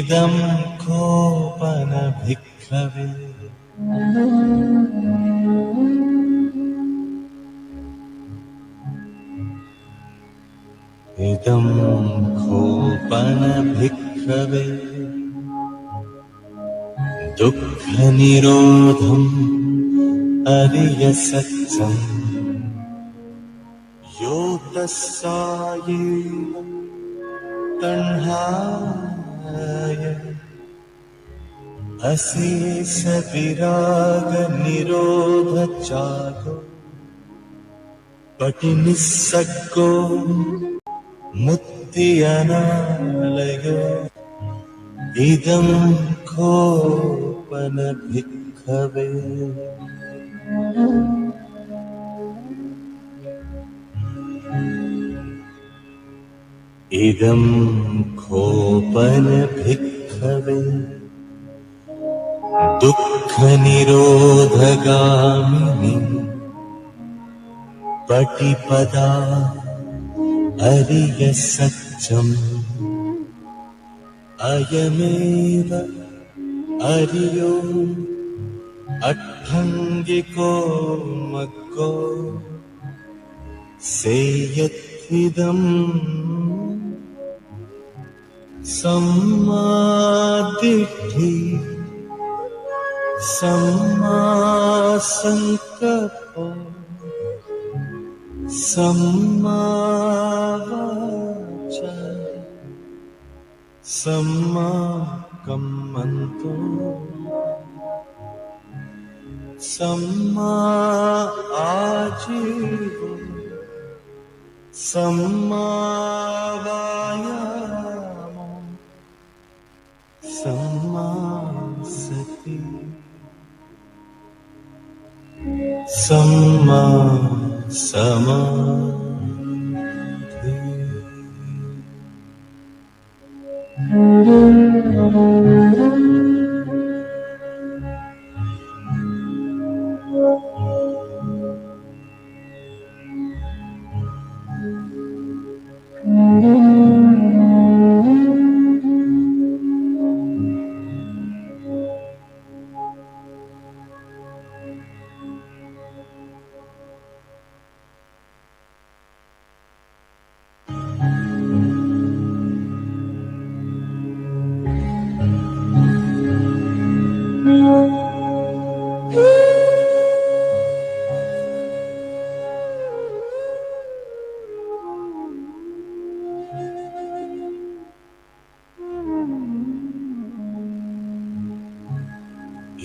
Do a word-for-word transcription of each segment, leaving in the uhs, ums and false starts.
इदं खो पन भिक्खवे। इदं खो पन भिक्खवे दुःखनिरोधम् अरियसत्यम्। यो तस्यायेव तण्हाय असेसविरागनिरोधजागो पटिनिस्सग्गो मुत्ति अनालयो। इदं खो पन भिक्खवे। इदं खो पन भिक्खवे दुःखनिरोधगामिनी पटिपदा अरियसत्यम्। अयमेव अरियो अट्ठङ्गिको मग्गो सेयथिदं सम्मादिट्ठि सम्मासङ्कप्पो सम्मावाचा सम्माकम्मन्तो सम्मा आजीवो सम्मावायामो सम्मासति सम्मासमाधि।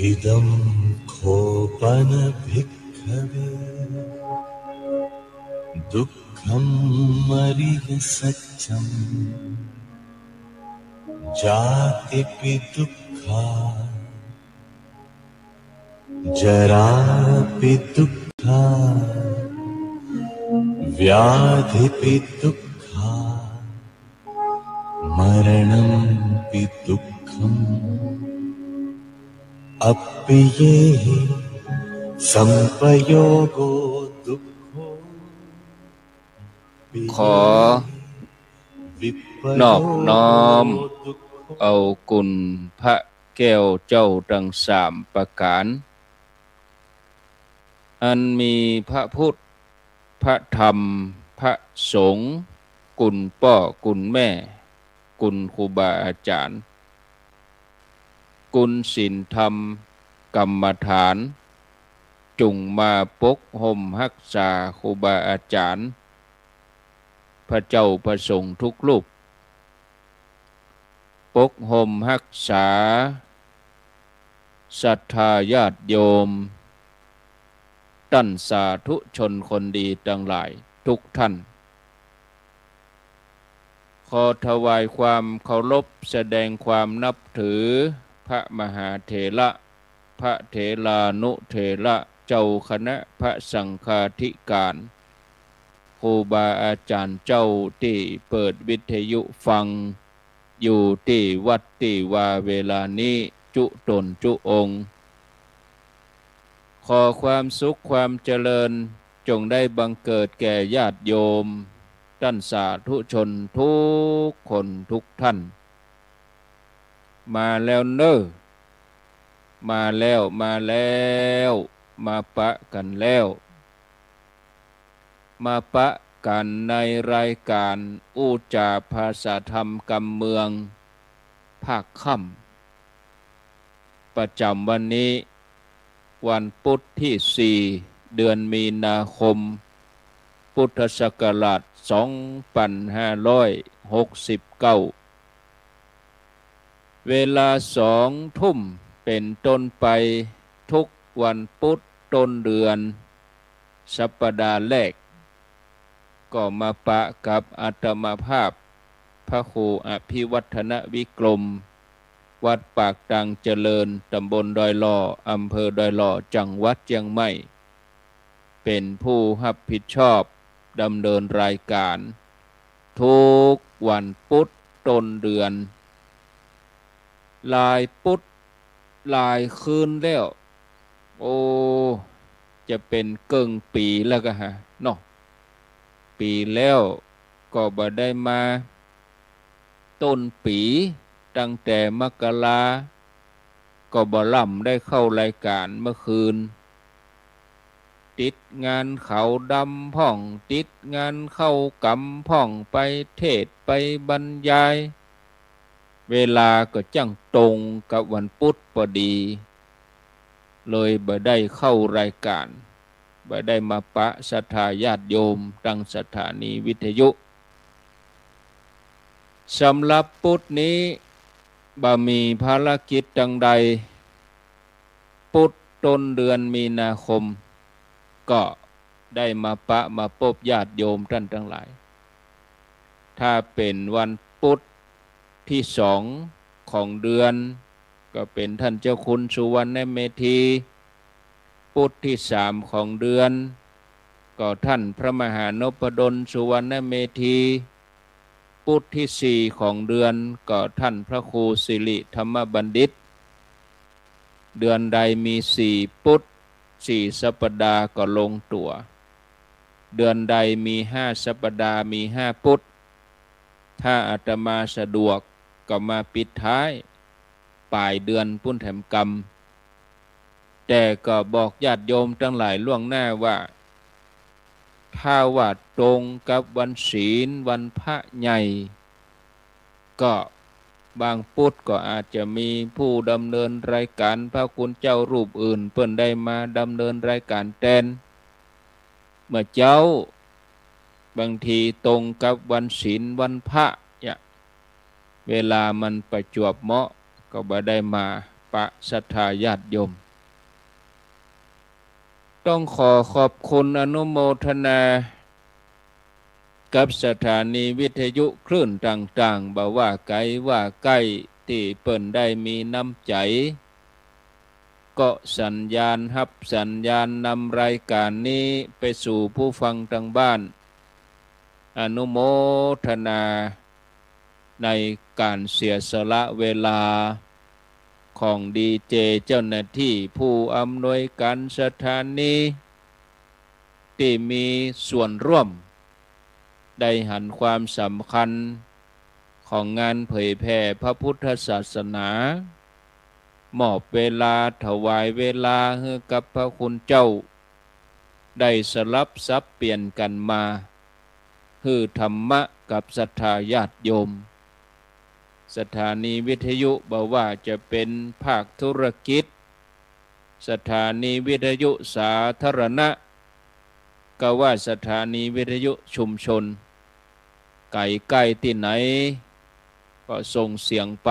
इदं खो पन भिक्खवे दुःखमरियसत्यम्। जातिपि दुःखा जरापि दुःखा व्याधिपि दुःखा मरणमपि दुःखम्। अप्पियेहि संपयोगो दुःखो ขอนอบน้อมเอาคุณพระแก้วเจ้าทั้งสามประก๋าน อันมีพระพุทธ พระธรรม พระสงฆ์ คุณป้อคุณแม่ คุณครูบาอาจ๋ารย์ คุณศีลธรรมกรรมฐาน จุ่งมาปกห่มฮักษาครูบาอาจ๋ารย์ พระเจ้าพระสงฆ์ทุกรูป ปกห่มฮักษาศรัทธาญาติโยม ต้านสาธุชนคนดีตังหลายทุกท่าน ขอถวายความเคารพแสดงความนับถือพระมหาเถระ พระเถรานุเถระ เจ้าคณะพระสังฆาธิการ ครูบาอาจ๋ารย์เจ้าตี้เปิดวิทยุฟัง อยู่ตี้วัดตี้วาเวลานี้จุ๊ต๋นจุ๊องค์ ขอความสุขความเจริญจงได้บังเกิดแก่ญาติโยม ต้านสาธุชนทุกคนทุกท่าน มาแล้วเน่อ มาแล้ว มาแล้ว มาปะกั๋นแล้ว มาปะกั๋นในรายก๋านอู้จ๋าภาษาธรรมกำเมือง ภาคค่ำ ประจ๋ำวันนี้ วันปุ๊ดตี้สี่ เดือนมีนาคม พุทธศักราชสองปันห้าร้อยหกสิบเก้า เวลาสองทุ่มเป๋นต้นไป ทุกวันปุ๊ดต้นเดือน สัปดาห์แรก ก็มาปะกับอาตมาภาพ พระครูอภิวัฒนวิกรม วัดปากตางเจริญ ตำบลดอยหล่อ อำเภอดอยหล่อ จังหวัดเจียงใหม่ เป๋นผู้ฮับผิดชอบดำเนินรายก๋าน ทุกวันปุ๊ดต้นเดือน หลายปุ๊ดหลายคืนแล้ว โอ้ จะเป๋นเกิ่งปี๋แล้วกาฮะเนาะ ปี๋แล้วก็บ่ได้มา ต้นปี๋ตั้งแต่มกรา ก็บ่ล่ำได้เข้ารายก๋านเมื่อคืน ติดงานขาวดำพ่อง ติดงานเข้ากรรมพ่อง ไปเทศน์ไปบรรยาย เวลาก็จ้างตรงกับวันปุ๊ดปอดี เลยบ่ได้เข้ารายก๋าน บ่ได้มาปะศรัทธาญาติโยมตางสถานีวิทยุ สำหรับปุ๊ดนี้บ่มีภารกิจตังใด ปุ๊ดต้นเดือนมีนาคม ก็ได้มาปะมาปบญาติโยมต้านตังหลาย ถ้าเป๋นวันปุ๊ดตี้สองของเดือน ก็เป๋นต้านเจ้าคุณสุวรรณเมธี ปุ๊ดตี้สามของเดือน ก็ต้านพระมหานพดลสุวรรณเมธี ปุ๊ดตี้สี่ของเดือน ก็ต้านพระครูสิริธรรมบัณฑิต เดือนใดมีสี่ปุ๊ด สี่สัปดาห์ก็ลงตั๋ว เดือนใดมีห้าสัปดาห์ มีห้าปุ๊ด ถ้าอาตมาสะดวกก็มาปิดท้าย ป๋ายเดือนปู้นแถมกำ แต่ก็บอกญาติโยมตังหลายล่วงหน้าว่า ถ้าว่าตรงกับวันศีล วันพระใหญ่ ก็บางปุ๊ดก็อาจจะมีผู้ดำเนินรายก๋าน พระคุณเจ้ารูปอื่นเปิ้นได้มาดำเนินรายก๋านแตน เมื่อเจ๊า บางทีตรงกับวันศีลวันพระเนี่ย เวลามันประจวบเหมาะ ก็บ่ได้มาปะศรัทธาญาติโยม ต้องขอขอบคุณอนุโมทนา กับสถานีวิทยุคลื่นต่างๆ บ่ว่าไก๋ว่าใก้ ตี้เปิ้นได้มีน้ำใจ๋ ก็สัญญาณฮับสัญญาณนำรายก๋านนี้ไปสู่ผู้ฟังตางบ้าน อนุโมทนาในก๋านเสียสละเวลาของดีเจเจ้าหน้าตี้ผู้อำนวยก๋านสถานี ตี้มีส่วนร่วม ได้หันความสำคัญของงานเผยแผ่พระพุทธศาสนา มอบเวลาถวายเวลาหื้อกับพระคุณเจ้า ได้สลับสับเปลี่ยนกั๋นมา หื้อธรรมะกับศรัทธาญาติโยม สถานีวิทยุบ่ว่าจะเป๋นภาคธุรกิจ สถานีวิทยุสาธารณะ กาว่าสถานีวิทยุชุมชน ไก๋ใก้ตี้ไหน ก็ส่งเสียงไป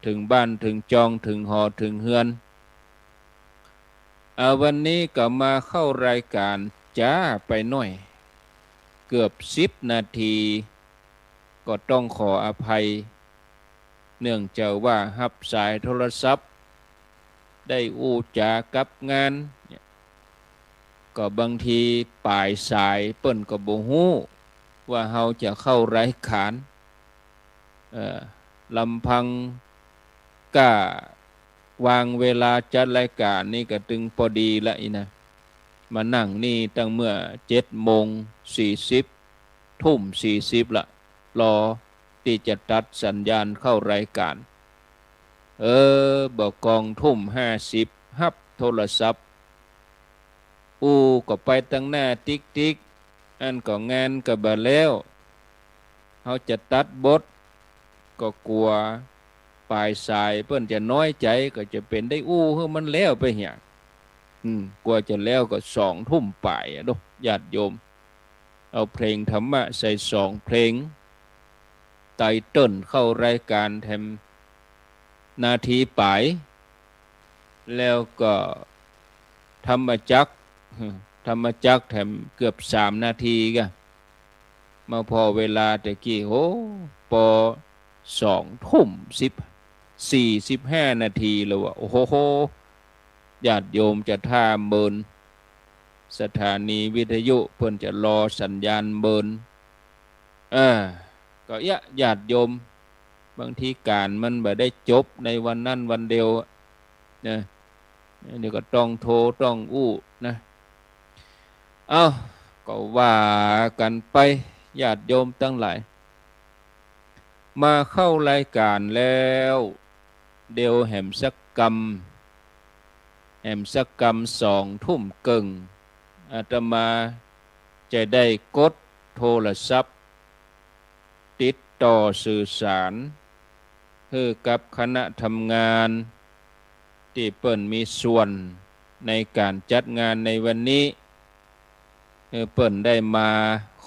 เถิงบ้านเถิงจอง เถิงหอเถิงเฮือน อ่า วันนี้ก็มาเข้ารายก๋านจ๊าไปหน้อย เกือบสิบนาที ก็ต้องขออภัย เนื่องจากว่าฮับสายโทรศัพท์ ได้อู้จ๋ากับงานเนี่ย ก็บางทีป๋ายสายเปิ้นก็บ่ฮู้ว่าเฮาจะเข้ารายก๋าน เอ่อ ลำพังก้าวางเวลาจัดรายก๋านนี่ก็ตึงปอดีละอี้นะ มานั่งนี่ตั้งเมื่อเจ็ดโมงสี่สิบ ทุ่มสี่สิบละ รอตี้จะตัดสัญญาณเข้ารายก๋าน เออ บ่ากองทุ่มห้าสิบ ฮับโทรศัพท์ อู้ก็ไปตังหน้าติ๊กๆ อันก็งานก็บ่แล้ว เฮาจะตัดบท ก็กั๋วป๋ายสายเปิ้นจะน้อยใจ๋ ก็จะเป๋นได้อู้หื้อมันแล้วไปเหีย อืม กั๋วจะแล้วก็สองทุ่มป๋ายอะเนาะ ญาติโยม เอาเพลงธรรมะใส่สองเพลง ไตเติ้ลเข้ารายก๋านแถมนาทีป๋าย แล้วก็ธรรมจักร ธรรมจักรแถมเกือบสามนาทีกะ มาผ่อเวลาตะกี้ โห ปอสองทุ่มสิบ สี่สิบห้านาทีแล้ววะ โอ้โห ญาติโยมจะถ่าเมิน สถานีวิทยุเปิ้นจะรอสัญญาณเมิน เออ ก็เยียะญาติโยม บางทีก๋านมันบ่ได้จบในวันนั้นวันเดียวอะ นะ เดี๋ยวก็ต้องโทรต้องอู้นะ เอ้า ก็ว่ากั๋นไป ญาติโยมตังหลาย มาเข้ารายก๋านแล้ว เดี๋ยวแหมสักกำ แหมสักกำสองทุ่มเกิ่ง อาตมาจะได้กดโทรศัพท์ ติดต่อสื่อสาร หื้อกับคณะทำงาน ตี้เปิ้นมีส่วนในก๋านจัดงานในวันนี้ หื้อเปิ้นได้มา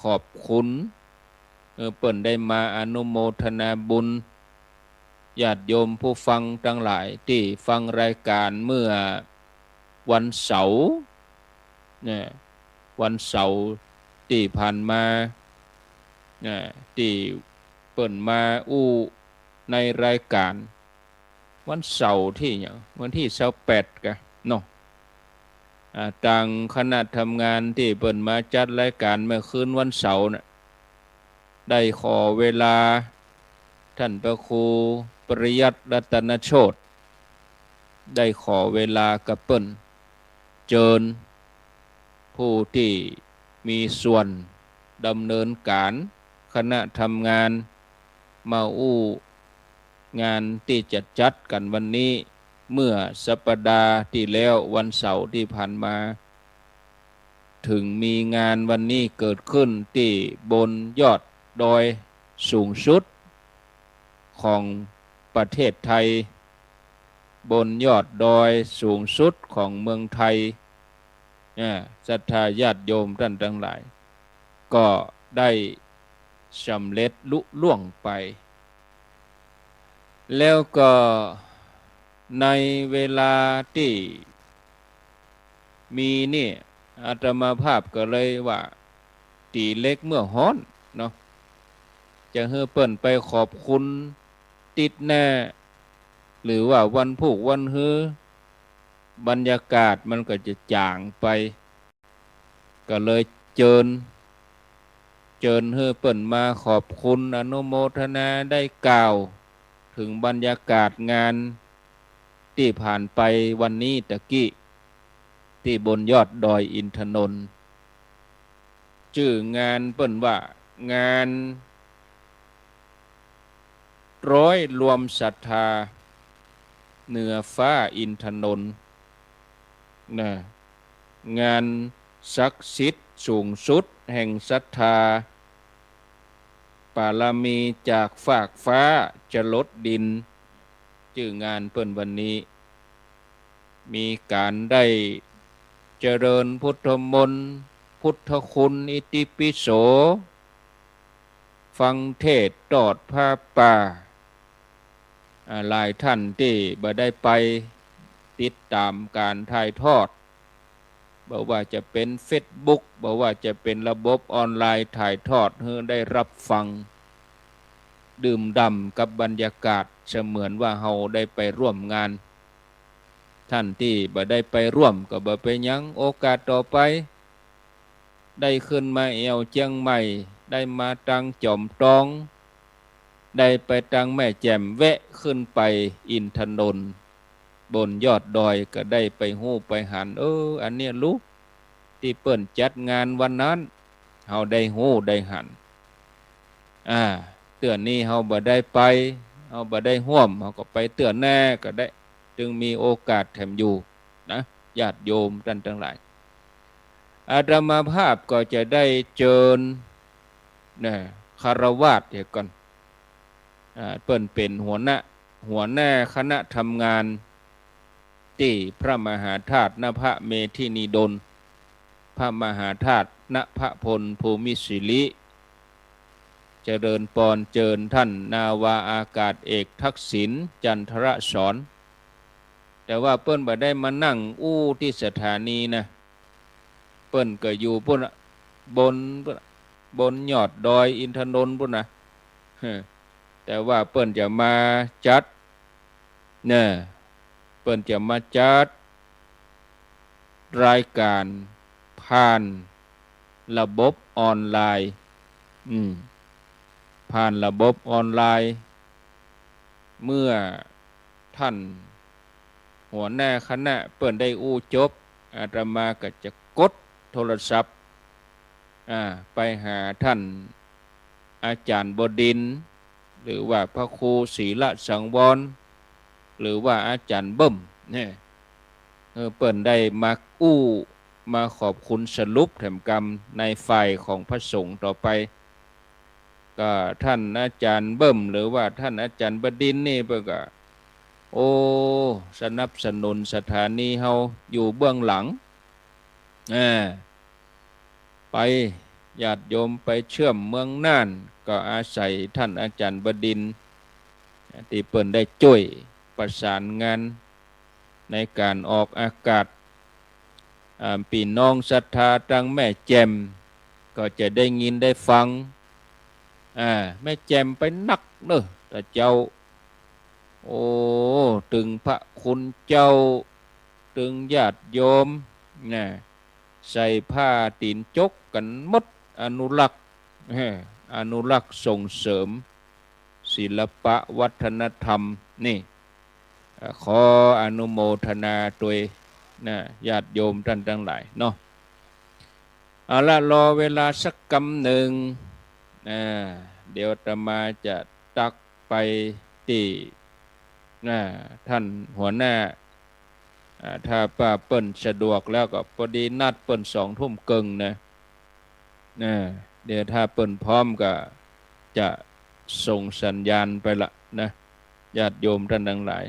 ขอบคุณ หื้อเปิ้นได้มาอนุโมทนาบุญ ญาติโยมผู้ฟังตังหลายตี้ฟังรายก๋านเมื่อวันเสาร์นะ วันเสาร์ตี้ผ่านมานะ ตี้เปิ้นมาอู้ในรายก๋าน วันเสาร์ตี้หยัง วันตี้ซาวแปดกะเนาะ อ่า ตางคณะทำงานตี้เปิ้นมาจัดรายก๋านเมื่อคืนวันเสาร์น่ะ ได้ขอเวลา ท่านพระครูปริยัติรัตนโชติ ได้ขอเวลากับเปิ้น เจิญผู้ตี้มีส่วนดำเนินก๋านคณะทำงาน มาอู้งานตี้จะจัดกั๋นวันนี้ เมื่อสัปดาห์ตี้แล้ววันเสาร์ตี้ผ่านมา เถิงมีงานวันนี้เกิดขึ้นตี้บนยอดดอยสูงสุดของประเทศไทย บนยอดดอยสูงสุดของเมืองไทย อ่า ศรัทธาญาติโยมต้านตังหลาย ก็ได้สำเร็จลุล่วงไป แล้วก็ในเวลาตี้มีนี่ อาตมาภาพก็เลยว่า ตี๋เหล็กเมื่อฮ้อนเนาะ จะหื้อเปิ้นไปขอบคุณติ๊ดหน้า หรือว่าวันพูกวันฮือ บรรยากาศมันก็จะจ๋างไป ก็เลยเจิญ เจิญหื้อเปิ้นมาขอบคุณอนุโมทนาได้กล่าวเถิงบรรยากาศงานตี้ผ่านไปวันนี้ตะกี้ ตี้บนยอดดอยอินทนนท์ จื้องานเปิ้นว่า งานร้อยรวมศรัทธาเหนือฟ้าอินทนนท์ นะ งานศักดิ์สิทธิ์สูงสุดแห่งศรัทธา ปารมีจากฟากฟ้าจรดดิน จื้องานเปิ้นวันนี้ มีก๋านได้เจริญพุทธมนต์ พุทธคุณ อิติปิโส ฟังเทศน์ตอดผ้าป่า อ่า หลายท่านตี้บ่ได้ไปติดต๋ามก๋านถ่ายทอด บ่ว่าจะเป๋นเฟซบุ๊ก บ่ว่าจะเป๋นระบบออนไลน์ถ่ายทอดหื้อได้ฮับฟัง ดื่มด่ำกับบรรยากาศเสมือนว่าเฮาได้ไปร่วมงาน ท่านตี้บ่ได้ไปร่วมก็บ่เป๋นหยัง โอกาสต่อไป ได้ขึ้นมาแอ่วเจียงใหม่ ได้มาตางจอมตอง ได้ไปตางแม่แจ่ม แวะขึ้นไปอินทนนท์ บนยอดดอยก็ได้ไปฮู้ไปหัน เออ อันเนี้ยลูก ตี้เปิ้นจัดงานวันนั้น เฮาได้ฮู้ได้หัน อ่า เตื้อนี้เฮาบ่ได้ไป เฮาบ่ได้ฮ่วม เฮาก็ไปเตื้อแน่ก็ได้ จึงมีโอกาสแถมอยู่นะ ญาติโยมต้านตังหลาย อาตมาภาพก็จะได้เจิญ นะ ฆราวาสเหียก่อน อ่า เปิ้นเป๋นหัวหน้า หัวหน้าคณะทำงาน ตี้พระมหาธาตุนภเมธินีดล พระมหาธาตุนภพลภูมิสิริ เจริญปอนเจิญต้านนาวาอากาศเอกทักษิณ จันทรสร แต่ว่าเปิ้นบ่ได้มานั่งอู้ตี้สถานีนะ เปิ้นก็อยู่ปู้นน่ะ บนปู้นน่ะ บนยอดดอยอินทนนท์ปู้นน่ะ แต่ว่าเปิ้นจะมาจัด เนี่ย เปิ้นจะมาจัดรายการผ่านระบบออนไลน์ อืม ผ่านระบบออนไลน์ เมื่อต้านหัวหน้าคณะเปิ้นได้อู้จบ อาตมาก็จะกดโทรศัพท์ อ่า ไปหาต้านอาจ๋ารย์บดินทร์ หรือว่าพระครูศรีละสังวร หรือว่าอาจ๋ารย์เบิ่มเนี่ย เออ เปิ้นได้มาอู้ มาขอบคุณสรุปแถมกำในฝ่ายของพระสงฆ์ต่อไป ก็ต้านอาจ๋ารย์เบิ่ม หรือว่าต้านอาจ๋ารย์บดินทร์นี่เปิ้นก็ โอ้ สนับสนุนสถานีเฮาอยู่เบื้องหลัง อ่า ไป ญาติโยมไปเชื่อมเมืองน่าน ก็อาศัยต้านอาจ๋ารย์บดินทร์ ตี้เปิ้นได้จ้วยประสานงานในก๋านออกอากาศ อ่า ปี้น้องศรัทธาตางแม่แจ่ม ก็จะได้ยินได้ฟัง อ่า แม่แจ่มไปนักเน่อ ตะเจ้า โอ้ ตึงพระคุณเจ้า ตึงญาติโยม นะ ใส่ผ้าตี๋นจกกั๋นหมด อนุรักษ์ เออ อนุรักษ์ส่งเสริมศิลปะวัฒนธรรม นี่ เอ่อ ขออนุโมทนาตวย นะ ญาติโยมต้านตังหลายเนาะ เอาละ รอเวลาสักกำนึ่ง อ่า เดี๋ยวอาตมาจะตักไปตี้ อ่า ต้านหัวหน้า อ่า ถ้าว่าเปิ้นสะดวกแล้วก็ ปอดีนัดเปิ้นสองทุ่มเกิ่งนะ นะ เดี๋ยวถ้าเปิ้นพร้อมก็จะส่งสัญญาณไปละนะ ญาติโยมต้านตังหลาย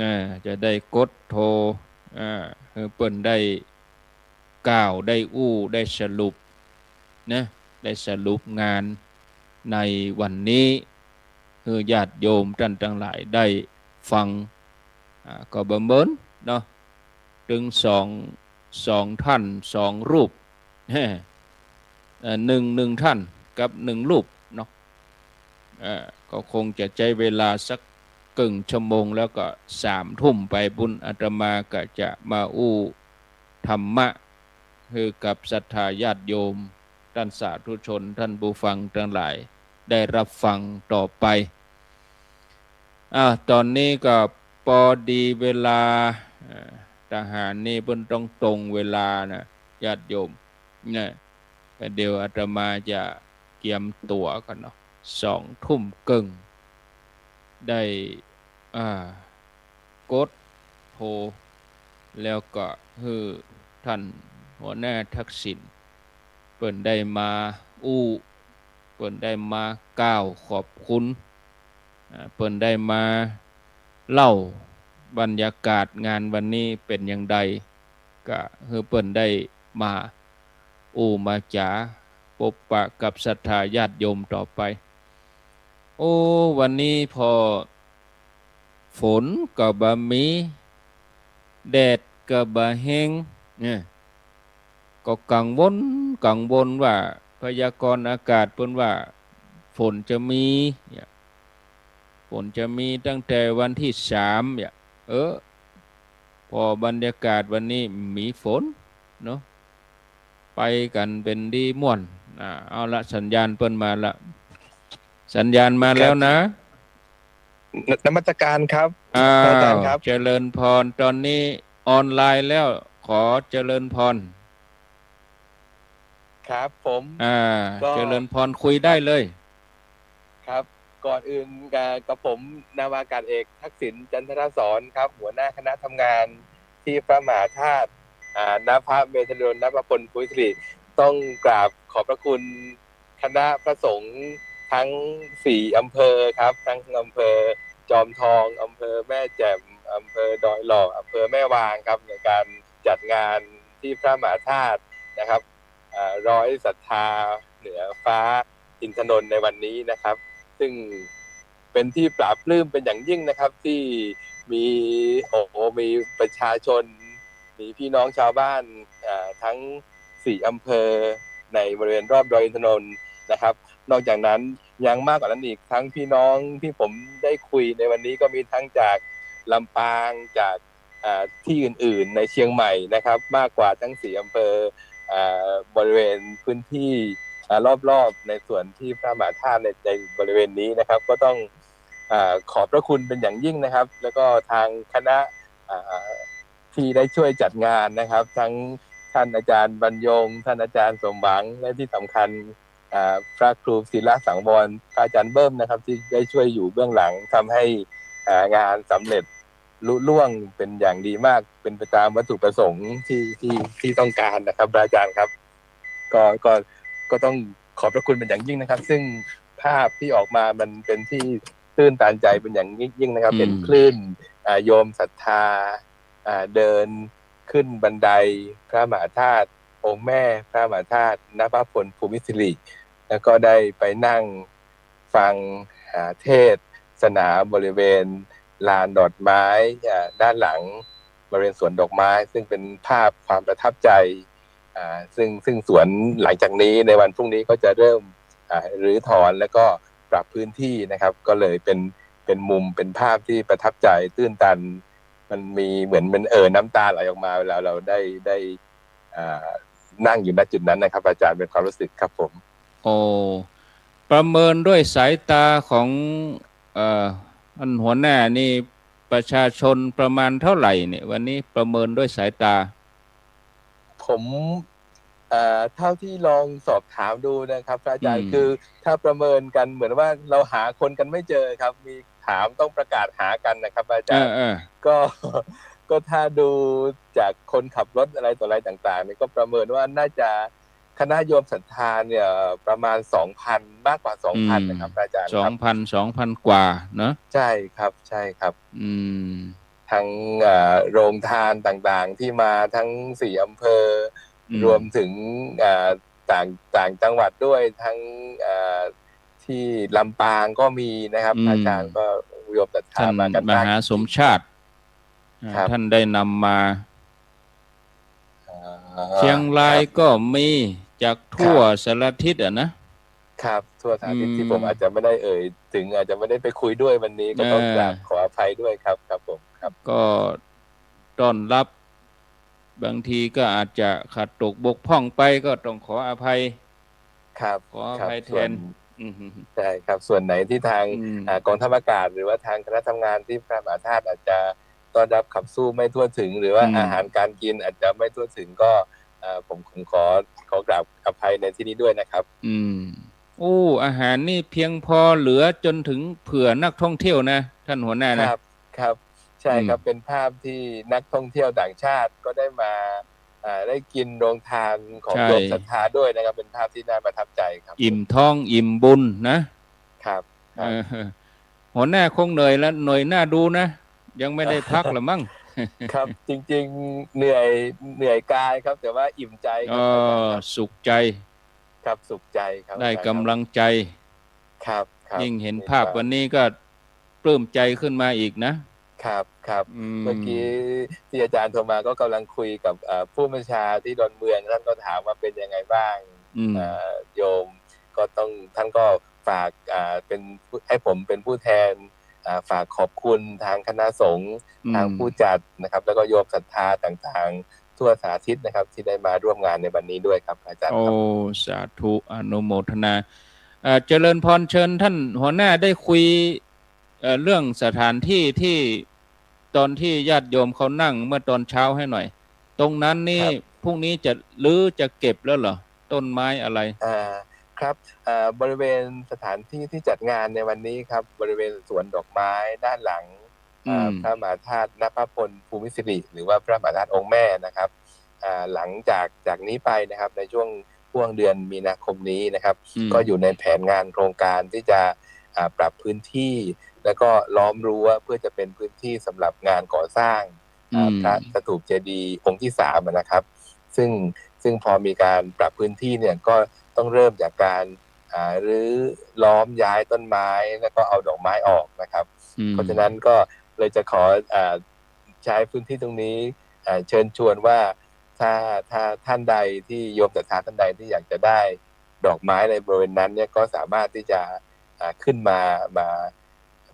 นะ จะได้กดโทร อ่า หื้อเปิ้นได้กล่าว ได้อู้ ได้สรุป นะ ได้สรุปงานในวันนี้ หื้อญาติโยมต้านตังหลายได้ฟัง อ่า ก็บังเอิญเนาะ ตึงสอง สองต้าน สองรูป เอ่อ นึ่ง นึ่งต้านกับนึ่งรูปเนาะ เอ่อ ก็คงจะใจ๊เวลาสักเกิ่งชั่วโมง แล้วก็สามทุ่มไปปู้น อาตมาก็จะมาอู้ธรรมะ หื้อกับศรัทธาญาติโยม ต้านสาธุชน ต้านผู้ฟังตังหลายได้รับฟังต่อไป อ่า ต๋อนนี้ก็ปอดีเวลา เอ่อ ทหารนี่เปิ้นต้องตรงเวลานะ ญาติโยม นะ แต่เดี๋ยวอาตมาจะเกียมตั๋วก่อนเนาะ สองทุ่มเกิ่ง ได้ อ่า กดโทร แล้วก็หื้อต้านหัวหน้าทักษิณ เปิ้นได้มาอู้ เปิ้นได้มากล่าวขอบคุณ อ่า เปิ้นได้มาเล่าบรรยากาศงานวันนี้เป๋นอย่างใด ก็หื้อเปิ้นได้มาอู้มาจ๋า ปบปะกับศรัทธาญาติโยมต่อไป โอ้ วันนี้ผ่อฝนก็บ่มี แดดก็บ่แฮง เนี่ย ก็กังวล กังวลว่าพยากรณ์อากาศเปิ้นว่าฝนจะมี เนี่ย ฝนจะมีตั้งแต่วันตี้สาม เนี่ย เออ ผ่อบรรยากาศวันนี้มีฝนเนาะ ไปกั๋นเป๋นดีม่วน อ่า เอาละ สัญญาณเปิ้นมาละ สัญญาณมาแล้วนะ น- นมัสการครับ อ้าว พระอาจารย์ครับ เจริญพร ต๋อนนี้ออนไลน์แล้ว ขอเจริญพร ครับผม อ่า ก็ เจริญพร คุยได้เลย ครับ ก่อนอื่น อ่า กับผมนาวาอากาศเอกทักษิณ จันทรสรครับ หัวหน้าคณะทำงานที่พระมหาธาตุ อ่า ณ พระเมรุนทนพพลภูมิสิริ ต้องกราบขอบพระคุณคณะพระสงฆ์ทั้งสี่อำเภอครับ ทั้งอำเภอจอมทอง อำเภอแม่แจ่ม อำเภอดอยหล่อ อำเภอแม่วางครับ ในการจัดงานที่พระมหาธาตุนะครับ อ่า ร้อยศรัทธาเหนือฟ้าอินทนนท์ในวันนี้นะครับ ซึ่งเป็นที่ปลาบปลื้มเป็นอย่างยิ่งนะครับ ที่มี โอ้โห มีประชาชน มีพี่น้องชาวบ้าน อ่า ทั้งสี่อำเภอในบริเวณรอบดอยอินทนนท์นะครับ นอกจากนั้นยังมากกว่านั้นอีก ทั้งพี่น้องที่ผมได้คุยในวันนี้ก็มีทั้งจากลำปาง จาก อ่า ที่อื่นๆ ในเชียงใหม่นะครับ มากกว่าทั้งสี่อำเภอ อ่า บริเวณพื้นที่ อ่า รอบๆ ในส่วนที่พระมหาธาตุใน ในบริเวณนี้นะครับ ก็ต้อง อ่า ขอบพระคุณเป็นอย่างยิ่งนะครับ แล้วก็ทางคณะ อ่า ที่ได้ช่วยจัดงานนะครับ ทั้งท่านอาจารย์บรรยงค์ ท่านอาจารย์สมหวัง และที่สำคัญ อ่า พระครูศิลสังวร พระอาจารย์เบิ้มนะครับ ที่ได้ช่วยอยู่เบื้องหลังทำให้ อ่า งานสำเร็จลุล่วงเป็นอย่างดีมาก เป็นไปตามวัตถุประสงค์ที่ ที่ ที่ต้องการนะครับ พระอาจารย์ครับ ก็ ก็ ก็ต้องขอบพระคุณเป็นอย่างยิ่งนะครับ ซึ่งภาพที่ออกมามันเป็นที่ตื้นตันใจเป็นอย่างยิ่งนะครับ อืม เห็นคลื่น อ่า โยมศรัทธา อ่า เดินขึ้นบันไดพระมหาธาตุ องค์แม่พระมหาธาตุนพพลภูมิสิริ แล้วก็ได้ไปนั่งฟัง อ่า เทศนาบริเวณลานดอกไม้ อ่า ด้านหลังบริเวณสวนดอกไม้ ซึ่งเป็นภาพความประทับใจ อ่า ซึ่ง ซึ่งสวนหลังจากนี้ในวันพรุ่งนี้ก็จะเริ่ม อ่า รื้อถอนแล้วก็ปรับพื้นที่นะครับ ก็เลยเป็น เป็นมุม เป็นภาพที่ประทับใจตื้นตัน มันมีเหมือน มันเอ่อน้ำตาไหลออกมาเวลาเราได้ ได้ อ่า นั่งอยู่ ณ จุดนั้นนะครับ อาจารย์ เป็นความรู้สึกครับผม โอ้ ประเมินด้วยสายตาของ เอ่อ ท่านหัวหน้านี่ ประชาชนประมาณเท่าไหร่เนี่ย วันนี้ประเมินด้วยสายตา ผม เอ่อ เท่าที่ลองสอบถามดูนะครับ พระอาจารย์ อืม คือถ้าประเมินกันเหมือนว่าเราหาคนกันไม่เจอครับ มีถามต้องประกาศหากันนะครับ พระอาจารย์ เออ เออ ก็ ก็ถ้าดูจากคนขับรถอะไรต่ออะไรต่างๆ เนี่ย ก็ประเมินว่าน่าจะ คณะโยมศรัทธาเนี่ยประมาณสองพัน มากกว่าสองพัน อืม นะครับ พระอาจารย์ครับ สองพัน สองพันกว่าเนอะ ใช่ครับ ใช่ครับ อืม ทั้ง เอ่อ โรงทานต่างๆ ที่มาทั้งสี่อำเภอ อืม รวมถึง เอ่อ ต่าง ต่างจังหวัดด้วย ทั้ง เอ่อ ที่ลำปางก็มีนะครับ อืม อาจารย์ ก็โยมศรัทธา ท่าน มากันมาก มหาสมชาติ อ่า ครับ ท่านได้นำมา อ่า เชียงราย ครับ ก็มี จากทั่ว ครับ สารทิศอะนะ ครับ ทั่วสารทิศ อืม ที่ผมอาจจะไม่ได้เอ่ยถึง อาจจะไม่ได้ไปคุยด้วยวันนี้ ก็ต้อง เออ กราบขออภัยด้วยครับ ครับผม ครับ ก็ต้อนรับ บางทีก็อาจจะขาดตกบกพร่องไป ก็ต้องขออภัย ครับ ขออภัย ครับ แทน ส่วน อืม ใช่ครับ ส่วนไหนที่ทาง อืม อ่า กองทัพอากาศ หรือว่าทางคณะทำงานที่พระมหาธาตุอาจจะต้อนรับขับสู้ไม่ทั่วถึง หรือว่า อืม อาหารการกินอาจจะไม่ทั่วถึง ก็ เอ่อ ผม ผมขอ ขอกราบอภัยในที่นี้ด้วยนะครับ อืม โอ้ อาหารนี่เพียงพอเหลือจนถึงเผื่อนักท่องเที่ยวนะ ท่านหัวหน้านะ ครับ ครับ ใช่ครับ อืม เป็นภาพที่นักท่องเที่ยวต่างชาติก็ได้มา อ่า ได้กินโรงทานของ ใช่ โยมศรัทธาด้วยนะครับ เป็นภาพที่น่าประทับใจครับ อิ่มท้องอิ่มบุญนะ ครับ ครับ เออ หัวหน้าคงเหนื่อยแล้ว เหนื่อยหน้าดูนะ ยังไม่ได้พักละมั้ง ครับ จริงๆ เหนื่อย เหนื่อยกายครับ แต่ว่าอิ่มใจครับ เออ อาจารย์ครับ สุขใจ ครับ สุขใจครับ ได้ อาจารย์ครับ กำลังใจ ครับ ครับ ยิ่งเห็นภาพวันนี้ก็ปลื้มใจขึ้นมาอีกนะ ครับ ครับ อืม เมื่อกี้ที่อาจารย์โทรมาก็กำลังคุยกับ เอ่อ ผู้บัญชาที่ดอนเมือง ท่านก็ถามว่าเป็นยังไงบ้าง อืม เอ่อ โยม ก็ต้อง ท่านก็ฝาก อ่า เป็น ให้ผมเป็นผู้แทน อ่า ฝากขอบคุณทางคณะสงฆ์ อืม ทางผู้จัดนะครับ แล้วก็โยมศรัทธาต่างๆ ทั่วสารทิศนะครับ ที่ได้มาร่วมงานในวันนี้ด้วยครับ อาจารย์ครับ โอ้ สาธุ อนุโมทนา เอ่อ เจริญพร เชิญท่านหัวหน้าได้คุย เอ่อ เรื่องสถานที่ที่ตอนที่ญาติโยมเขานั่งเมื่อตอนเช้าให้หน่อย ตรงนั้นนี่ ครับ พรุ่งนี้จะรื้อจะเก็บแล้วเหรอ ต้นไม้อะไร อ่า ค ครับ เอ่อ บริเวณสถานที่ที่จัดงานในวันนี้ครับ บริเวณสวนดอกไม้ด้านหลัง เอ่อ อืม พระมหาธาตุนพพลภูมิสิริ หรือว่าพระมหาธาตุองค์แม่นะครับ อ่า หลังจาก จากนี้ไปนะครับ ในช่วง ช่วงเดือนมีนาคมนี้นะครับ อืม ก็อยู่ในแผนงานโครงการที่จะ อ่า ปรับพื้นที่ แล้วก็ล้อมรั้วเพื่อจะเป็นพื้นที่สำหรับงานก่อสร้าง อ่า อืม พระสถูปเจดีย์องค์ที่สามอะนะครับ ซึ่ง ซึ่งพอมีการปรับพื้นที่เนี่ย ก็ต้องเริ่มจากการ อ่า รื้อล้อมย้ายต้นไม้ แล้วก็เอาดอกไม้ออกนะครับ อืม เพราะฉะนั้นก็เลยจะขอ อ่า ใช้พื้นที่ตรงนี้ อ่า เชิญชวนว่า ถ้า ถ้าท่านใดที่ โยมศรัทธาท่านใดที่อยากจะได้ดอกไม้ในบริเวณนั้นเนี่ย ก็สามารถที่จะ อ่า ขึ้นมา มา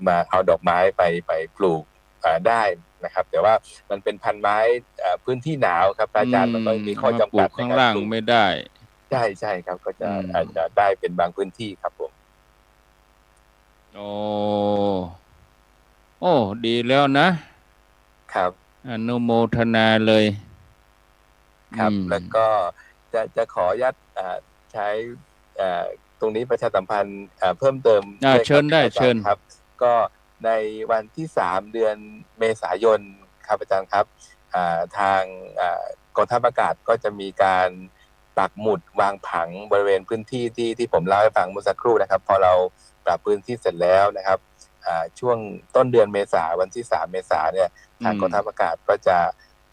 มาเอาดอกไม้ไป ไปปลูก อ่า ได้นะครับ แต่ว่ามันเป็นพันธุ์ไม้ อ่า พื้นที่หนาวครับ พระอาจารย์ อืม มันก็มีข้อจำกัดในการปลูก ปลูกข้างล่างไม่ได้ ใช่ ใช่ครับ ก็จะ อืม อาจจะได้เป็นบางพื้นที่ครับผม โอ้ โอ้ ดีแล้วนะ ครับ อนุโมทนาเลย ครับ อืม แล้วก็จะ จะขออนุญาต อ่า ใช้ อ่า ตรงนี้ประชาสัมพันธ์ อ่า เพิ่มเติม อ่า ด้วยครับ เชิญได้ อาจารย์ เชิญ ครับ ก็ในวันที่สาม เดือนเมษายนครับ อาจารย์ครับ อ่า ทาง อ่า กองทัพอากาศก็จะมีการปักหมุดวางผังบริเวณพื้นที่ที่ ที่ผมเล่าให้ฟังเมื่อสักครู่นะครับ พอเราปรับพื้นที่เสร็จแล้วนะครับ อ่า ช่วงต้นเดือนเมษา วันที่สาม เมษาเนี่ย ทาง อืม กองทัพอากาศก็จะ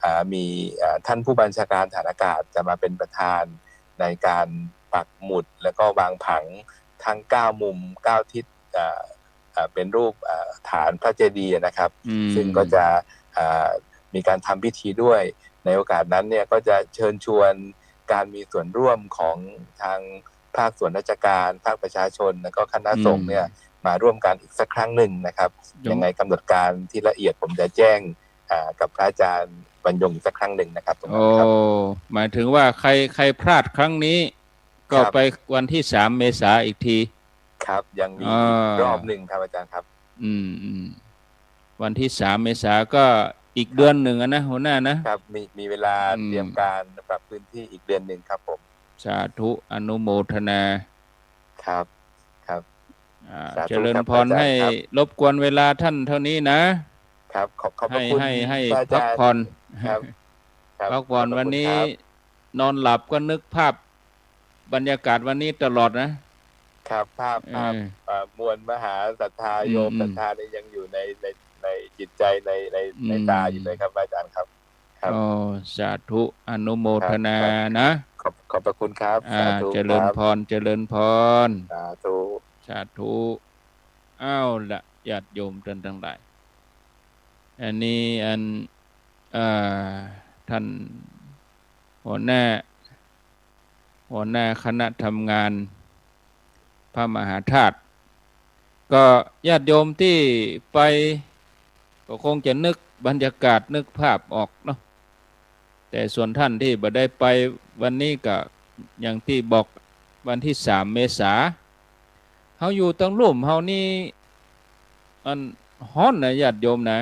อ่า มี อ่า ท่านผู้บัญชาการฐานอากาศจะมาเป็นประธานในการปักหมุด แล้วก็วางผังทั้งเก้ามุม เก้าทิศ อ่า อ่า เป็นรูป อ่า ฐานพระเจดีย์นะครับ อืม ซึ่งก็จะ อ่า มีการทำพิธีด้วย ในโอกาสนั้นเนี่ย ก็จะเชิญชวนการมีส่วนร่วมของทางภาคส่วนราชการ ภาคประชาชน แล้วก็คณะสงฆ์เนี่ย อืม มาร่วมกันอีกสักครั้งหนึ่งนะครับ ยัง ยังไงกำหนดการที่ละเอียดผมจะแจ้ง อ่า กับพระอาจารย์บรรยงอีกสักครั้งหนึ่งนะครับ ตรงนั้นครับ โอ้ หมายถึงว่าใคร ใครพลาดครั้งนี้ ก็ ครับ ไปวันที่สาม เมษาอีกที ครับ ยังมี อ่า อีกรอบหนึ่งครับ อาจารย์ครับ อืม อืม วันที่สาม เมษาก็อีก ครับ เดือนหนึ่งอะนะ หัวหน้านะ ครับ มี มีเวลา อืม เตรียมการปรับพื้นที่อีกเดือนหนึ่งครับผม สาธุ อนุโมทนา ครับ ครับ อ่า สาธุ เจริญพร ครับ อาจารย์ ให้ ครับ รบกวนเวลาท่านเท่านี้นะ ครับ ขอบ ขอบพระคุณ ให้ ให้ ให้ พระอาจารย์ พักผ่อน ครับ ครับ พักผ่อน ขอบพระคุณ วันนี้ ครับ นอนหลับก็นึกภาพบรรยากาศวันนี้ตลอดนะ ครับ ภาพ เออ ภาพ เอ่อ มวลมหาศรัทธา อืม โยม อืม ศรัทธาเนี่ยยังอยู่ใน ใน ในจิตใจ ใน ใน อืม ในตาอยู่เลยครับ อาจารย์ครับ ครับ อ๋อ สาธุ อนุโมทนา ครับ ครับ นะ ขอบ ขอบพระคุณครับ อ่า สาธุ เจริญพร ครับ เจริญพร สาธุ สาธุ เอาละ ญาติโยมท่านทั้งหลาย อันนี้อัน เอ่อ ท่านหัวหน้า หัวหน้าคณะทำงานพระมหาธาตุ ก็ญาติโยมที่ไป ก็คงจะนึกบรรยากาศนึกภาพออกเนาะ แต่ส่วนท่านที่บ่ได้ไปวันนี้ก็อย่างที่บอก วันที่สาม เมษา เฮาอยู่ตังลุ่มเฮานี่ อันฮ้อนนะญาติโยมนะ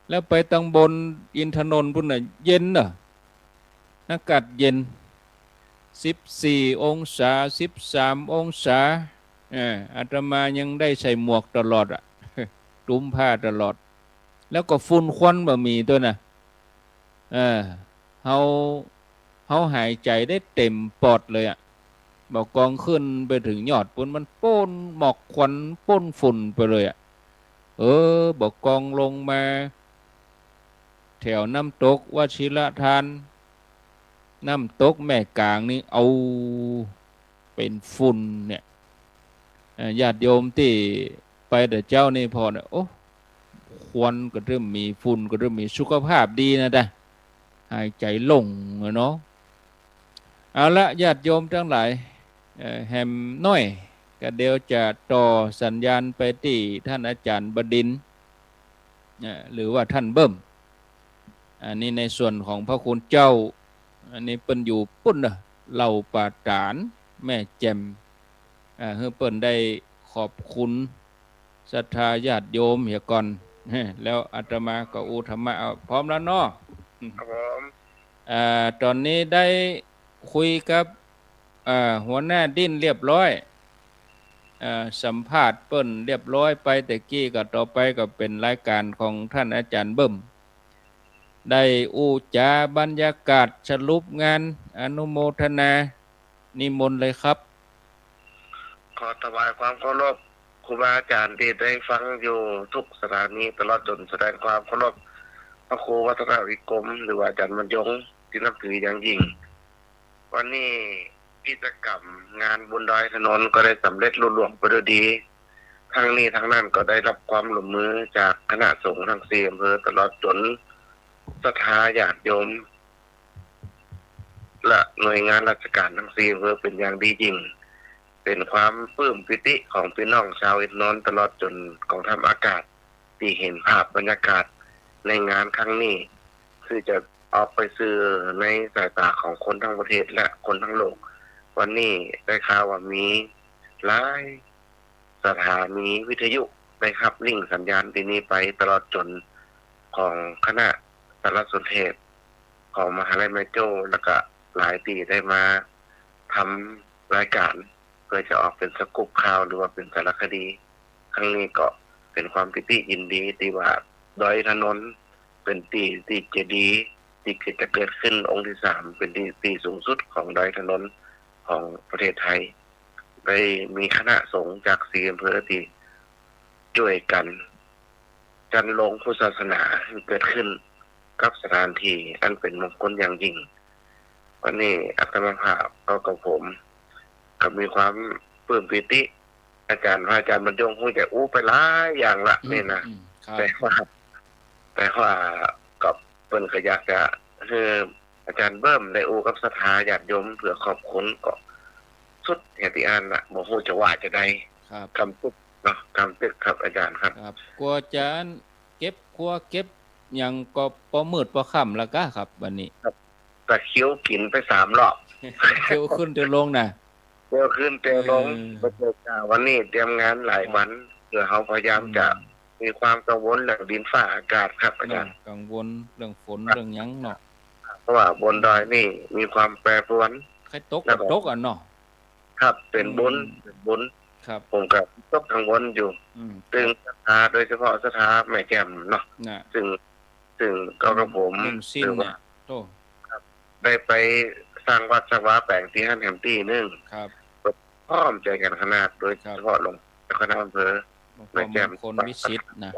แล้วไปตังบนอินทนนท์ปุ้นน่ะ เย็นเนาะ อากาศเย็น สิบสี่องศา สิบสามองศา เออ อาตมายังได้ใส่หมวกตลอดอะ ตุ้มผ้าตลอด แล้วก็ฝุ่นควันบ่มีตั๊วนะ เออ เฮา เฮาหายใจ๋ได้เต็มปอดเลยอะ บ่ากองขึ้นไปเถิงยอดปุ้น มันป้นหมอกควันป้นฝุ่นไปเลยอะ เออ บ่ากองลงมา แถวน้ำตกวชิรทาน น้ำตกแม่กลางนี่ เอา เป๋นฝุ่นเนี่ย เอ่อ ญาติโยมตี้ไปแต่เจ๊านี่พอเนี่ย โอ้ ควันก็เริ่มมี ฝุ่นก็เริ่มมี สุขภาพดีนะจ๊ะ หายใจ๋โล่งอะเนาะ เอาละ ญาติโยมตังหลาย เอ่อ แหมน้อยก็เดี๋ยวจะต่อสัญญาณไปตี้ท่านอาจ๋ารย์บดินทร์ เอ่อ หรือว่าท่านเบิ้ม อันนี้ในส่วนของพระคุณเจ้า อันนี้เปิ้นอยู่ปุ้นเนาะ เหล่าป่าต๋าน แม่แจ่ม อ่า หื้อเปิ้นได้ขอบคุณศรัทธาญาติโยมเหียก่อน แล้วอาตมาก็อู้ธรรมะ เอา พร้อมแล้วเนาะ ครับผม อ่า ต๋อนนี้ได้คุยกับ อ่า หัวหน้าดิ้นเรียบร้อย อ่า สัมภาษณ์เปิ้นเรียบร้อยไปแต่กี้ ก็ต่อไปก็เป๋นรายก๋านของต้านอาจ๋ารย์เบิ่ม ได้อู้จ๋าบรรยากาศสรุปงานอนุโมทนา นิมนต์เลยครับ ขอถวายความเคารพครูบาอาจ๋ารย์ตี้ได้ฟังอยู่ทุกสถานี ตลอดจ๋นแสดงความเคารพพระครูวัฒนวิกรม หรือว่าอาจ๋ารย์บรรยง ตี้นับถืออย่างยิ่ง วันนี้กิจกรรมงานบุญดอยถนนก็ได้สำเร็จลุล่วงไปด้วยดี ทั้งนี้ทั้งนั้นก็ได้รับความร่วมมือจากคณะสงฆ์ทั้งสี่อำเภอ ตลอดจ๋นศรัทธาญาติโยม และหน่วยงานราชการทั้งสี่อำเภอเป๋นอย่างดียิ่ง เป๋นความปลื้มปีติของปี้น้องชาวอินทนนท์ ตลอดจ๋นกองทัพอากาศ ตี้หันภาพบรรยากาศในงานครั้งนี้ คือจะออกไปสื่อในสายต๋าของคนทั้งประเทศและคนทั้งโลก วันนี้ได้ข่าวว่ามีหลายสถานีวิทยุได้ฮับลิงก์สัญญาณตี้นี่ไป ตลอดจ๋นของคณะสารสนเทศของมหาลัยแม่โจ้ แล้วก็หลายตี้ได้มาทำรายก๋าน เปื้อจะออกเป๋นสกู๊ปข่าวหรือว่าเป๋นสารคดี ครั้งนี้ก็เป๋นความปีติยินดีตี้ว่าดอยถนนเป๋นตี้ตี้เจดีย์ตี้จะเกิดขึ้นองค์ตี้สาม เป๋นตี้ตี้สูงสุดของดอยถนนของประเทศไทย ได้มีคณะสงฆ์จากสี่อำเภอตี้จ้วยกั๋น จันลงพุทธศาสนาหื้อเกิดขึ้นกับสถานที่อันเป๋นมงคลอย่างยิ่ง วันนี้อาตมาภาพก็กับผมก็มีความปลื้มปีติ อาจ๋ารย์ พระอาจ๋ารย์บรรยงคงจะอู้ไปหลายอย่างละ อืม นี่นะ อืม ครับ แต่ว่า แต่ว่าก็เปิ้นก็อยากจะหื้ออาจ๋ารย์เบิ่มได้อู้กับศรัทธาญาติโยมเปื้อขอบคุณก็สุดแห่งตี้อั้นละ บ่ฮู้จะว่าจะใด ครับ กำตึกเนาะ กำตึกครับอาจ๋ารย์ครับ ครับ กั๋วจะเก็บครัวเก็บหยังก็ปอมืดปอค่ำละก้าครับ บัดนี้ ครับ ตะคริวกิ๋นไปสามรอบ เตียวขึ้นเตียวลงนะ เตียวขึ้นเตียวลง เออ บ่เจอก้า วันนี้เตรียมงานหลายวัน ครับ เปื้อเฮาพยายาม อืม จะมีความกังวลเรื่องดินฟ้าอากาศครับอาจ๋ารย์ เนาะ กังวลเรื่องฝน ครับ เรื่องหยังเนาะ เพราะว่าบนดอยนี่มีความแปรปรวน ใค่ตก แล้วก็ ตกอะเนาะ ครับ เป๋นบุญ อืม เป๋นบุญ ครับ ผมก็ตกกังวลอยู่ อืม ซึ่งศรัทธา โดยเฉพาะศรัทธาแม่แจ่มเนาะ น่ะ ซึ่ง ซึ่งก็กับผม หลวง หลวงศิลป์ หรือว่า น่ะ โต้ ครับ ได้ไปสร้างวัดสร้างวาแป๋งตี้หั้นแหมตี้นึ่ง ครับ พร้อมใจ๋กั๋นขนาด โดย ครับ เฉพาะหลวงเจ้าคณะอำเภอ หลวงพ่อ แม่แจ่ม มงคลวิสิทธิ์นะ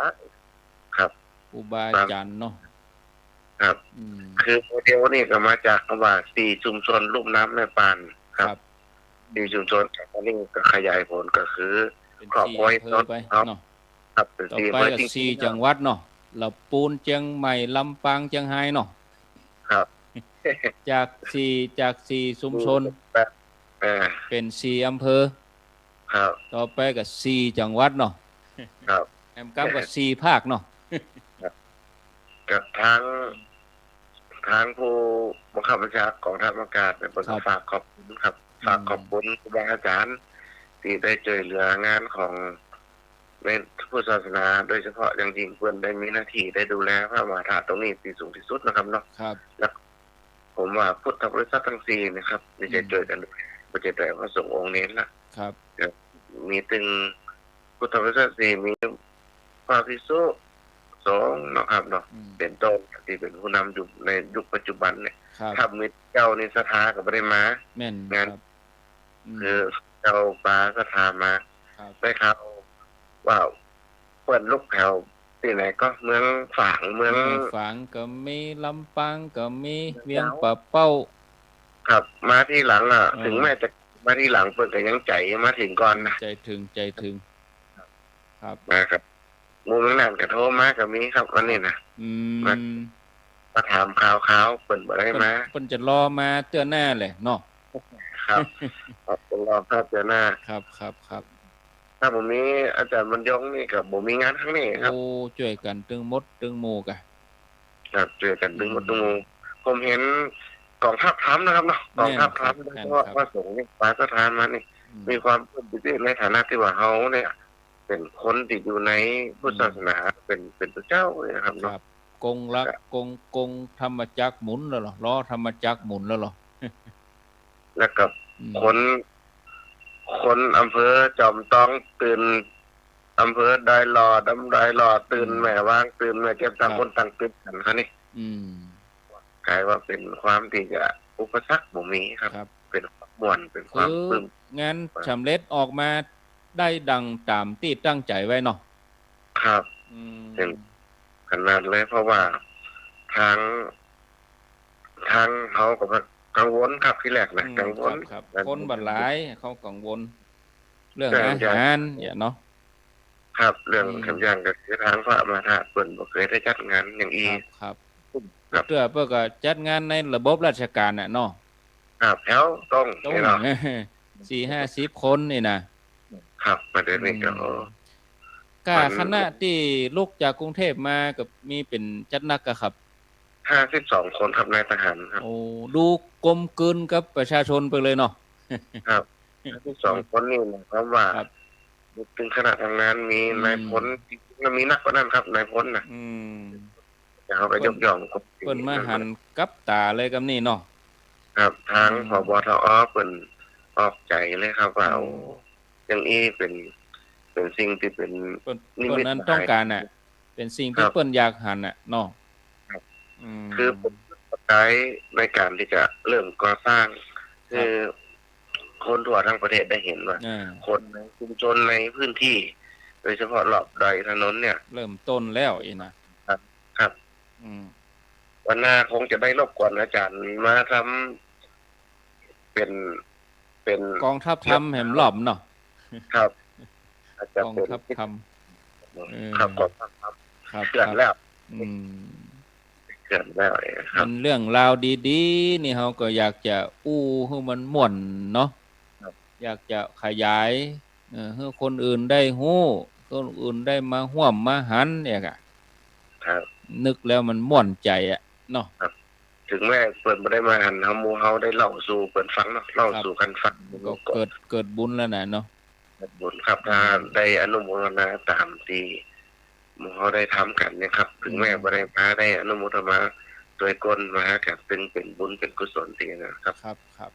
ครับ ครูบาอาจ๋ารย์เนาะ ครับ อืม คือโมเดลนี่ก็มาจากคำว่าสี่ชุมชนลุ่มน้ำแม่ปานครับ ครับ สี่ชุมชน อันนี้ก็ขยายผลก็คือ เป๋น ครอบครัว สี่อำเภอไป เนาะ เนาะ ครับ เป๋น ต่อ สี่อำเภอ ไปก็ จริงๆ สี่จังหวัดเนาะ ละปูน เจียงใหม่ ลำปาง เจียงฮายเนาะ ครับ จากสี่ จากสี่ชุมชน เออ เป๋นสี่อำเภอ ครับ ต่อไปก็สี่จังหวัดเนาะ ครับ แหมก้ำก็สี่ภาคเนาะ ครับ กับทาง ทางผู้บังคับบัญชากองทัพอากาศเนี่ย เปิ้นก็ ครับ ฝากขอบคุณครับ อืม ฝากขอบคุณครูบาอาจ๋ารย์ตี้ได้จ้วยเหลืองานของในพุทธศาสนา โดยเฉพาะอย่างยิ่งเปิ้นได้มีหน้าตี้ได้ดูแลพระมหาธาตุตรงนี้ตี้สูงตี้สุดนะครับเนาะ ครับ และผมว่าพุทธบริษัทตังสี่นะครับ นี่จะ อืม จ้วยกั๋นดูแล บ่ใจ้แต่พระสงฆ์องค์เณรละ ครับ ก็มีตึงพุทธบริษัทสี่ มี พระภิกษุสงฆ์เนาะครับเนาะ อืม เป๋นต้นตี้เป๋นผู้นำอยู่ในยุคปัจจุบันเนี่ย ครับ ถ้าบ่มีเจ้านี่ศรัทธาก็บ่ได้มา แม่น งาน ครับ อืม คือเจ้าปาศรัทธามา ครับ ได้ข่าวว่าเปิ้นลุกแถวตี้ไหนก็ เมืองฝาง เมือง เมืองฝางก็มี ลำปางก็มี เวียงป่าเป้า ครับ มาทีหลังอะ เออ ถึงแม้จะมาทีหลังเปิ้นก็ยังใจ๋มาเถิงก่อนนะ ใจ๋เถิง ใจ๋เถิง ครับ มาครับ หมู่เมืองน่านก็โทรมาก็มีครับ วันนี้นะ อืม มา มาถามข่าวๆ เปิ้นบ่ได้มา เปิ้น เปิ้นจะรอมาเตื้อหน้าแหละเนาะ ครับ ครับ เปิ้นรอมาเตื้อหน้า ครับ ครับ ครับ ถ้าบ่มีอาจ๋ารย์บรรยงนี่ก็บ่มีงานครั้งนี้ครับ โอ้ จ้วยกั๋นตึงหมดตึงหมู่กะ ครับ จ้วยกั๋นตึงหมดตึงหมู่ อืม ผมหันกองทัพธรรมนะครับเนาะ กองทัพธรรม แม่นครับ โดยเฉพาะ แม่นครับ พระสงฆ์นี่ ปาศรัทธามานี่ อืม มีความปลื้มปีติในฐานะตี้ว่าเฮาเนี่ย เป๋นคนตี้อยู่ในพุทธศาสนา อืม เป๋น เป๋นพระเจ้าเนี่ยนะครับเนาะ ครับ กงละ ครับ กง กงธรรมจักรหมุนแล้วเหรอ ล้อธรรมจักรหมุนแล้วเหรอ แล้วก็ อืม คน คนอำเภอจอมตองตื่น อำเภอดอยหล่อ ดำดอยหล่อตื่น อืม แม่วางตื่น แม่แจ่ม ต่าง ครับ คนต่างตื่นกั๋นค่ะนี่ อืม ก๋ายว่าเป๋นความตี้จะอุปสรรคบ่มีครับ ครับ เป๋นความม่วน เป๋นความ คือ ปึ้ม งานสำเร็จออกมาได้ดังต๋ามตี้ตั้งใจ๋ไว้เนาะ ครับ อืม เป๋นขนาดเลย เพราะว่าตาง ตางเฮาก็กังวลครับ ทีแรกนะ อืม กังวล ครับ ครับ คนบ่หลาย เขากังวล เรื่อง เรื่อง อาหาร อย่าง เนี่ยเนาะ ครับ เรื่อง อืม สามอย่างก็คือตางพระมหาธาตุเปิ้นบ่เกยได้จัดงานอย่างอี้ ครับ ครับ ครับ เตื้อเปิ้นก็จัดงานในระบบราชก๋านน่ะเนาะ ครับ แถวตรง ตรง นี่เนาะ สี่ห้าสิบคนนี่นะ ครับ ประเด็นนี้ก็ อืม โอ้ ก้า มัน คณะตี้ลุกจากกรุงเทพฯมาก็มีเป๋นจัดนักอะครับ ห้าสิบสองคนครับ นายทหารครับ โอ้ ดูกลมกลืนกับประชาชนไปเลยเนาะ ครับ ห้าสิบสอง คนนี่หมายความว่า ครับ เป๋นคณะทำงาน มี อืม นายพล จริงๆ แล้วมีนักกว่านั้นครับ นายพลน่ะ อืม แต่เขาก็ยกย่องคน เปิ้นมาหันกับต๋าเลยกับนี่เนาะ ครับ ตาง อืม ผบ.ทอ เปิ้นออกใจ๋เลยครับ ว่า อืม โอ้ อย่างอี้เป๋น เป๋นสิ่งตี้เป๋น เปิ้น นิมิต เปิ้นนั้น หมาย ต้องก๋านน่ะ เป๋นสิ่งตี้ ครับ เปิ้นอยากหันน่ะเนาะ ครับ อืม คือผมประกายในก๋านตี้จะเริ่มก่อสร้าง ครับ คือคนทั่วทั้งประเทศได้หันว่า อ่า คนในชุมชนในพื้นตี้ โดยเฉพาะรอบดอยถนนเนี่ย เริ่มต้นแล้วอี้นะ ครับ ครับ อืม วันหน้าคงจะได้รบกวนอาจ๋ารย์มาทำเป๋น เป๋นกองทัพธรรมแหมรอบเนาะ ครับ อาจจะ กองทัพธรรม เป๋น เออ ครับ กองทัพธรรม ครับ เคลื่อน ครับ แล้ว อืม เคลื่อนแล้วครับ มันเรื่องราวดีๆ นี่เฮาก็อยากจะอู้หื้อมันม่วนเนาะ ครับ อยากจะขยาย เออ หื้อคนอื่นได้ฮู้ คนอื่นได้มาฮ่วมมาหันเนี่ยอะ ครับ นึกแล้วมันม่วนใจ๋อะเนาะ ครับ เถิงแม้เปิ้นบ่ได้มาหันเฮา หมู่เฮาได้เล่าสู่เปิ้นฟังเนาะ เล่า ครับ สู่กั๋นฟัง ก็เกิด เกิดบุญแล้วน่ะเนาะ เกิดบุญครับ อืม ถ้าได้อนุโมทนาต๋ามตี้หมู่เฮาได้ทำกั๋นเนี่ยครับ เถิงแม้ อืม บ่ได้มา ได้อนุโมทนาตวยก้นมาหากั๋น เป๋น เป๋นบุญเป๋นกุศลตี้นะครับ ครับ ครับ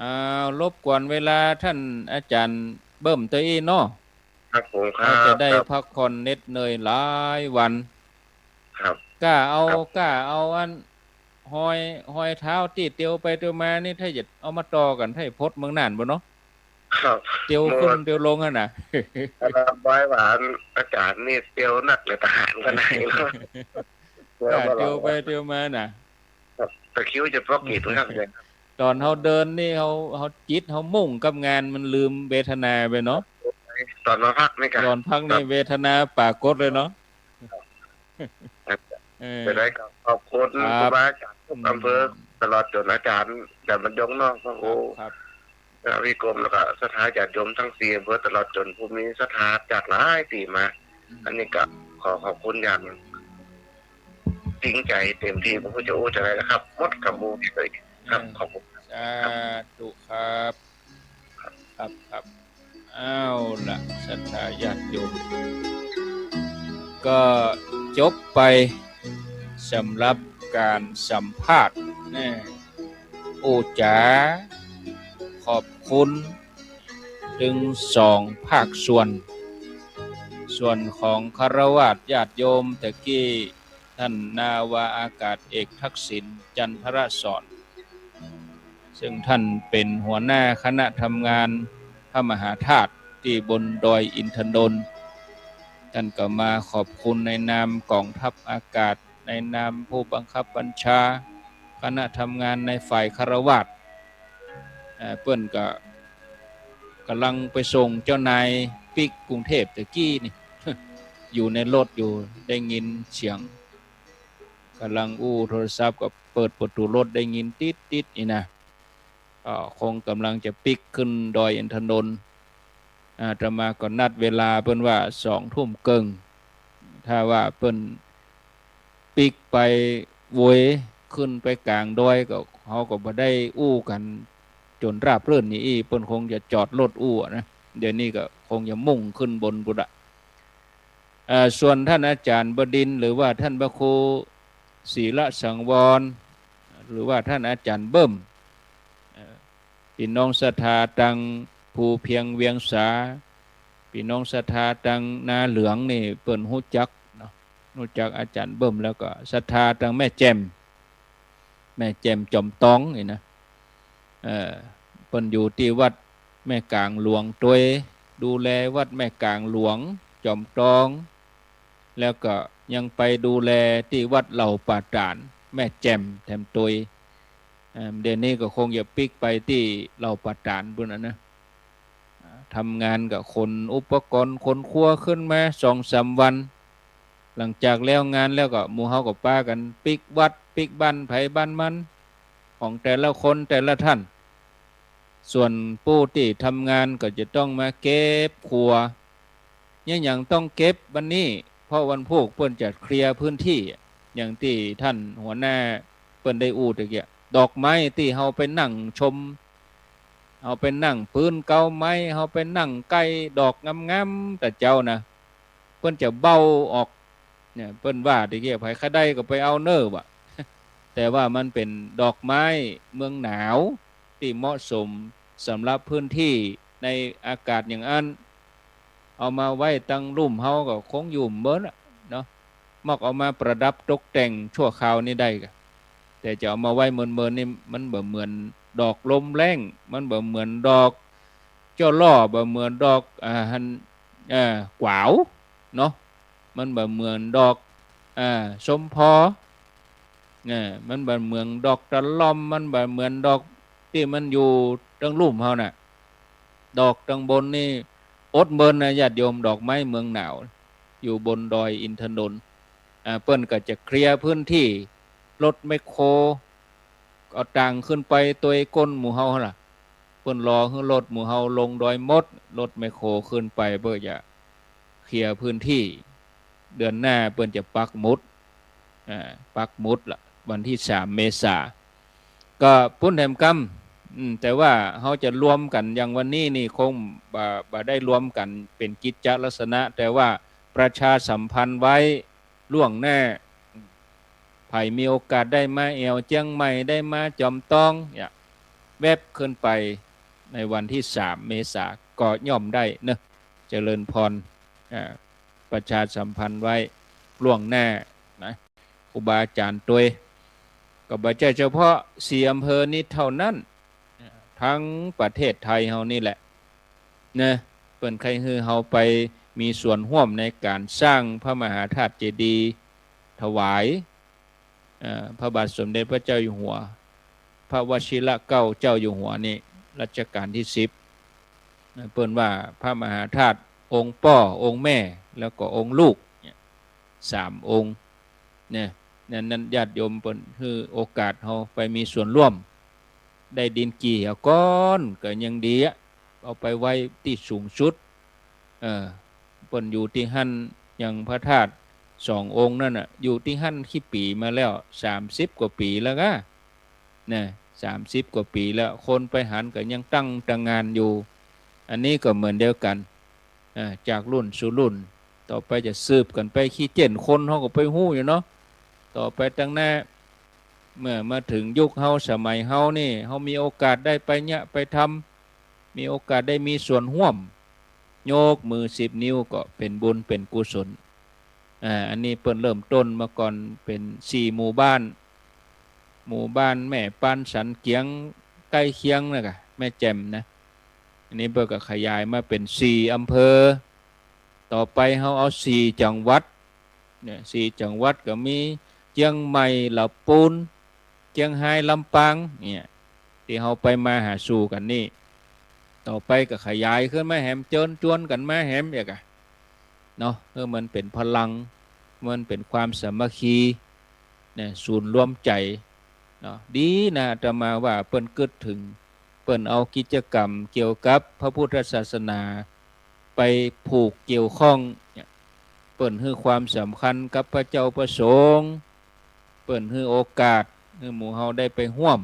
อ้าว รบกวนเวลาต้านอาจ๋ารย์เบิ่มตวยอี้เนาะ ครับผม ครับ เฮาจะได้ ครับ พักผ่อนเหน็ดเหนื่อยหลายวัน ครับ ก้าเอา ครับ ก้าเอาอันฮอย ฮอยเท้าตี้เตียวไปเตียวมานี่ ถ้าจะเอามาต่อกั๋น ถ้าจะพดเมืองน่านบ่เนาะ ครับ เตียวขึ้น เมื่อ เตียวลงหั้นน่ะ อาจารย์บอยว่าอาจ๋ารย์นี่เตียวนักเลย ทหารขนาดนี้เนาะ ก้าเตียวไปเตียวมาน่ะ ครับ ตะคริวจะปอกหงิดครับเนี่ย ต๋อนเฮาเดินนี่ เฮา เฮาจิตเฮามุ่งกับงาน มันลืมเวทนาไปเนาะ ต๋อนมาพักนี่กะ ต๋อนพักนี่ ครับ เวทนาปรากฏเลยเนาะ ครับ เออ จะได้ขอบคุณ ครับ ครูบาอาจ๋ารย์ทุก อืม อำเภอ ตลอดจ๋นอาจ๋ารย์ อาจ๋ารย์บรรยงเนาะ พระครู ครับ ครับ พระวิกรม แล้วก็ศรัทธาญาติโยมทั้งสี่อำเภอ ตลอดจ๋นผู้มีศรัทธาจากหลายตี้มา อืม อันนี้ก็ขอขอบคุณอย่าง จริงใจ๋เต๋มตี้ บ่ฮู้จะอู้จาใดแล้วครับ หมดกำอู้เลยครับ เออ ขอบคุณ สาธุครับ ครับ ครับ เอาล่ะ ศรัทธาญาติโยม ก็จบไปสำหรับก๋านสัมภาษณ์ แน่ อู้จ๋าขอบคุณ เถิงสองภาคส่วน ส่วนของฆราวาสญาติโยมตะกี้ ต้านนาวาอากาศเอกทักษิณ จันทรสอน ซึ่งต้านเป๋นหัวหน้าคณะทำงานพระมหาธาตุตี้บนดอยอินทนนท์ ต้านก็มาขอบคุณในนามก๋องทัพอากาศ ในนามผู้บังคับบัญชา คณะทำงานในฝ่ายฆราวาส เอ่อ เปิ้นก็ก่ำลังไปส่งเจ้านายปิ๊กกรุงเทพฯตะกี้นี่ อยู่ในรถอยู่ ได้ยินเสียง ก่ำลังอู้โทรศัพท์ ก็เปิดประตู๋รถ ได้ยินติ๊ดๆ นี่นะ ก็คงก่ำลังจะปิ๊กขึ้นดอยอินทนนท์ อาตมาก็นัดเวลาเปิ้นว่าสองทุ่มเกิ่ง ถ้าว่าเปิ้นปิ๊กไปโวยขึ้นไปก๋างดอยก็ เฮาก็บ่ได้อู้กั๋นจ๋นราบรื่นนี่อี้ เปิ้นคงจะจอดรถอู้อะนะ เดี๋ยวนี้ก็คงจะมุ่งขึ้นบนปู้นละ เอ่อ ส่วนต้านอาจ๋ารย์บดินทร์ หรือว่าต้านพระครู ศีลสังวร หรือว่าต้านอาจ๋ารย์เบิ่ม เอ่อ ศ ปี้น้องศรัทธาตังภูเพียงเวียงสา ปี้น้องศรัทธาตังนาเหลืองนี่เปิ้นฮู้จักเนาะ ฮู้จักอาจ๋ารย์เบิ่ม แล้วก็ศรัทธาตังแม่แจ่ม แม่แจ่มจอมตองนี่นะ เอ่อ เปิ้นอยู่ตี้วัดแม่ก๋างหลวงตวย ดูแลวัดแม่ก๋างหลวง จอมตอง แล้วก็ยังไปดูแลตี้วัดเหล่าป่าต๋าน แม่แจ่มแถมตวย เอ่อ เดี๋ยวนี้ก็คงจะปิ๊กไปตี้เหล่าป่าต๋านปู้นนะนะ อ่า ทำงานก็ขนอุปกรณ์ขนครัวขึ้นมาสองสามวัน หลังจากแล้วงานแล้วก็หมู่เฮาก็ปากั๋นปิ๊กวัดปิ๊กบ้านใผบ้านมัน ของแต่ละคนแต่ละท่าน ส่วนผู้ตี้ทำงานก็จะต้องมาเก็บครัว ยัง ยังต้องเก็บวันนี้ เพราะวันพูกเปิ้นจะเคลียร์พื้นตี้ อย่างตี้ท่านหัวหน้าเปิ้นได้อู้ตะกี้ ดอกไม้ตี้เฮาไปนั่งชม เฮาไปนั่งปื๊นเก๊าไม้ เฮาไปนั่งใก้ดอกงามๆ ตะเจ้านะ เปิ้นจะเบ้าออก เนี่ย เปิ้นว่าตะกี้ ใผใค่ได้ก็ไปเอาเน่อว่ะ แต่ว่ามันเป๋นดอกไม้เมืองหนาวตี้เหมาะสมสำหรับพื้นตี้ในอากาศอย่างอั้น เอามาไว้ตังลุ่มเฮาก็คงอยู่บ่เมินอะเนาะ มอกเอามาประดับตกแต่งชั่วคราวนี่ได้กะ แต่จะเอามาไว้เมินๆ นี่มันบ่เหมือนดอกลมแล้ง มันบ่เหมือนดอกจ้อล่อ บ่เหมือนดอก อ่า หัน อ่า กวาวเนาะ มันบ่เหมือนดอก อ่า ส้มพอ อ่า มันบ่เหมือนดอกตะล่อม มันบ่เหมือนดอกตี้มันอยู่ตังลุ่มเฮาน่ะ ดอกตังบนนี่อดเมินนะญาติโยม ดอกไม้เมืองหนาว อยู่บนดอยอินทนนท์ อ่า เปิ้นก็จะเคลียร์พื้นตี้ รถแมคโคร เอาตางขึ้นไปตวยก้นหมู่เฮาหั่นล่ะ เปิ้นรอหื้อรถหมู่เฮาลงดอยหมด รถแมคโครขึ้นไปเปิ้นจะเคลียร์พื้นตี้ เดือนหน้าเปิ้นจะปักหมุด อ่า ปักหมุดละ วันตี้สามเมษา ก็ปู้นแถมกำ อืม แต่ว่าเฮาจะรวมกั๋นอย่างวันนี้นี่คงบ่ บ่ได้รวมกั๋นเป๋นกิจจะลักษณะ แต่ว่าประชาสัมพันธ์ไว้ล่วงหน้า ใผมีโอกาสได้มาแอ่วเจียงใหม่ ได้มาจอมตอง เนี่ย แว็บขึ้นไปในวันตี้สามเมษาก็ย่อมได้เนาะ เจริญพร อ่า ประชาสัมพันธ์ไว้ล่วงหน้านะ ครูบาอาจ๋ารย์ตวย ก็บ่ใจ้เฉพาะสี่อำเภอนี้เท่านั้น ทั้งประเทศไทยเฮานี่แหละนะ เปิ้นใค่หื้อเฮาไปมีส่วนฮ่วมในก๋านสร้างพระมหาธาตุเจดีย์ถวาย เอ่อ พระบาทสมเด็จพระเจ้าอยู่หัว พระวชิรเกล้าเจ้าอยู่หัวนี่ รัชกาลตี้สิบ นะ เปิ้นว่าพระมหาธาตุองค์ป้อ องค์แม่ แล้วก็องค์ลูก เนี่ย สามองค์ เนี่ย นั้น นั้นญาติโยมเปิ้นหื้อโอกาสเฮาไปมีส่วนร่วม ได้ดินกี่ก้อนก็ยังดีอะ เอาไปไว้ตี้สูงสุด เออ เปิ้นอยู่ตี้หั้น อย่างพระธาตุสององค์นั่นน่ะ อยู่ตี้หั้นกี่ปี๋มาแล้ว สามสิบกว่าปี๋แล้วกะ นะ สามสิบกว่าปี๋แล้ว คนไปหันก็ยังตั้งตางานอยู่ อันนี้ก็เหมือนเดียวกั๋น อ่า จากรุ่นสู่รุ่น ต่อไปจะสืบกั๋นไป ขี้เจ๋นคนเฮาก็ไปฮู้อยู่เนาะ ต่อไปตังหน้า เมื่อมาเถิงยุคเฮาสมัยเฮานี่ เฮามีโอกาสได้ไปเยียะไปทำ มีโอกาสได้มีส่วนฮ่วม ยกมือสิบนิ้วก็เป๋นบุญเป๋นกุศล อ่า อันนี้เปิ้นเริ่มต้นมาก่อนเป๋นสี่หมู่บ้าน หมู่บ้านแม่ปานสันเกียงใก้เคียงนะกะ แม่แจ่มนะ อันนี้เปิ้นก็ขยายมาเป๋นสี่อำเภอ ต่อไปเฮาเอาสี่จังหวัด เนี่ย สี่จังหวัดก็มีเจียงใหม่ ละปูน เจียงฮาย ลำปาง เนี่ย ตี้เฮาไปมาหาสู่กั๋นนี่ ต่อไปก็ขยายขึ้นมาแหม เจิญจวนกั๋นมาแหมอีกอะ เนาะ เออ มันเป๋นพลัง มันเป๋นความสามัคคี เนี่ย ศูนย์รวมใจ๋ เนาะ ดีนะ อาตมาว่าเปิ้นกึ๊ดเถิง เปิ้นเอากิจกรรมเกี่ยวกับพระพุทธศาสนาไปผูกเกี่ยวข้อง เนี่ย เปิ้นหื้อความสำคัญกับพระเจ้าพระสงฆ์ เปิ้นหื้อโอกาสหื้อหมู่เฮาได้ไปฮ่วม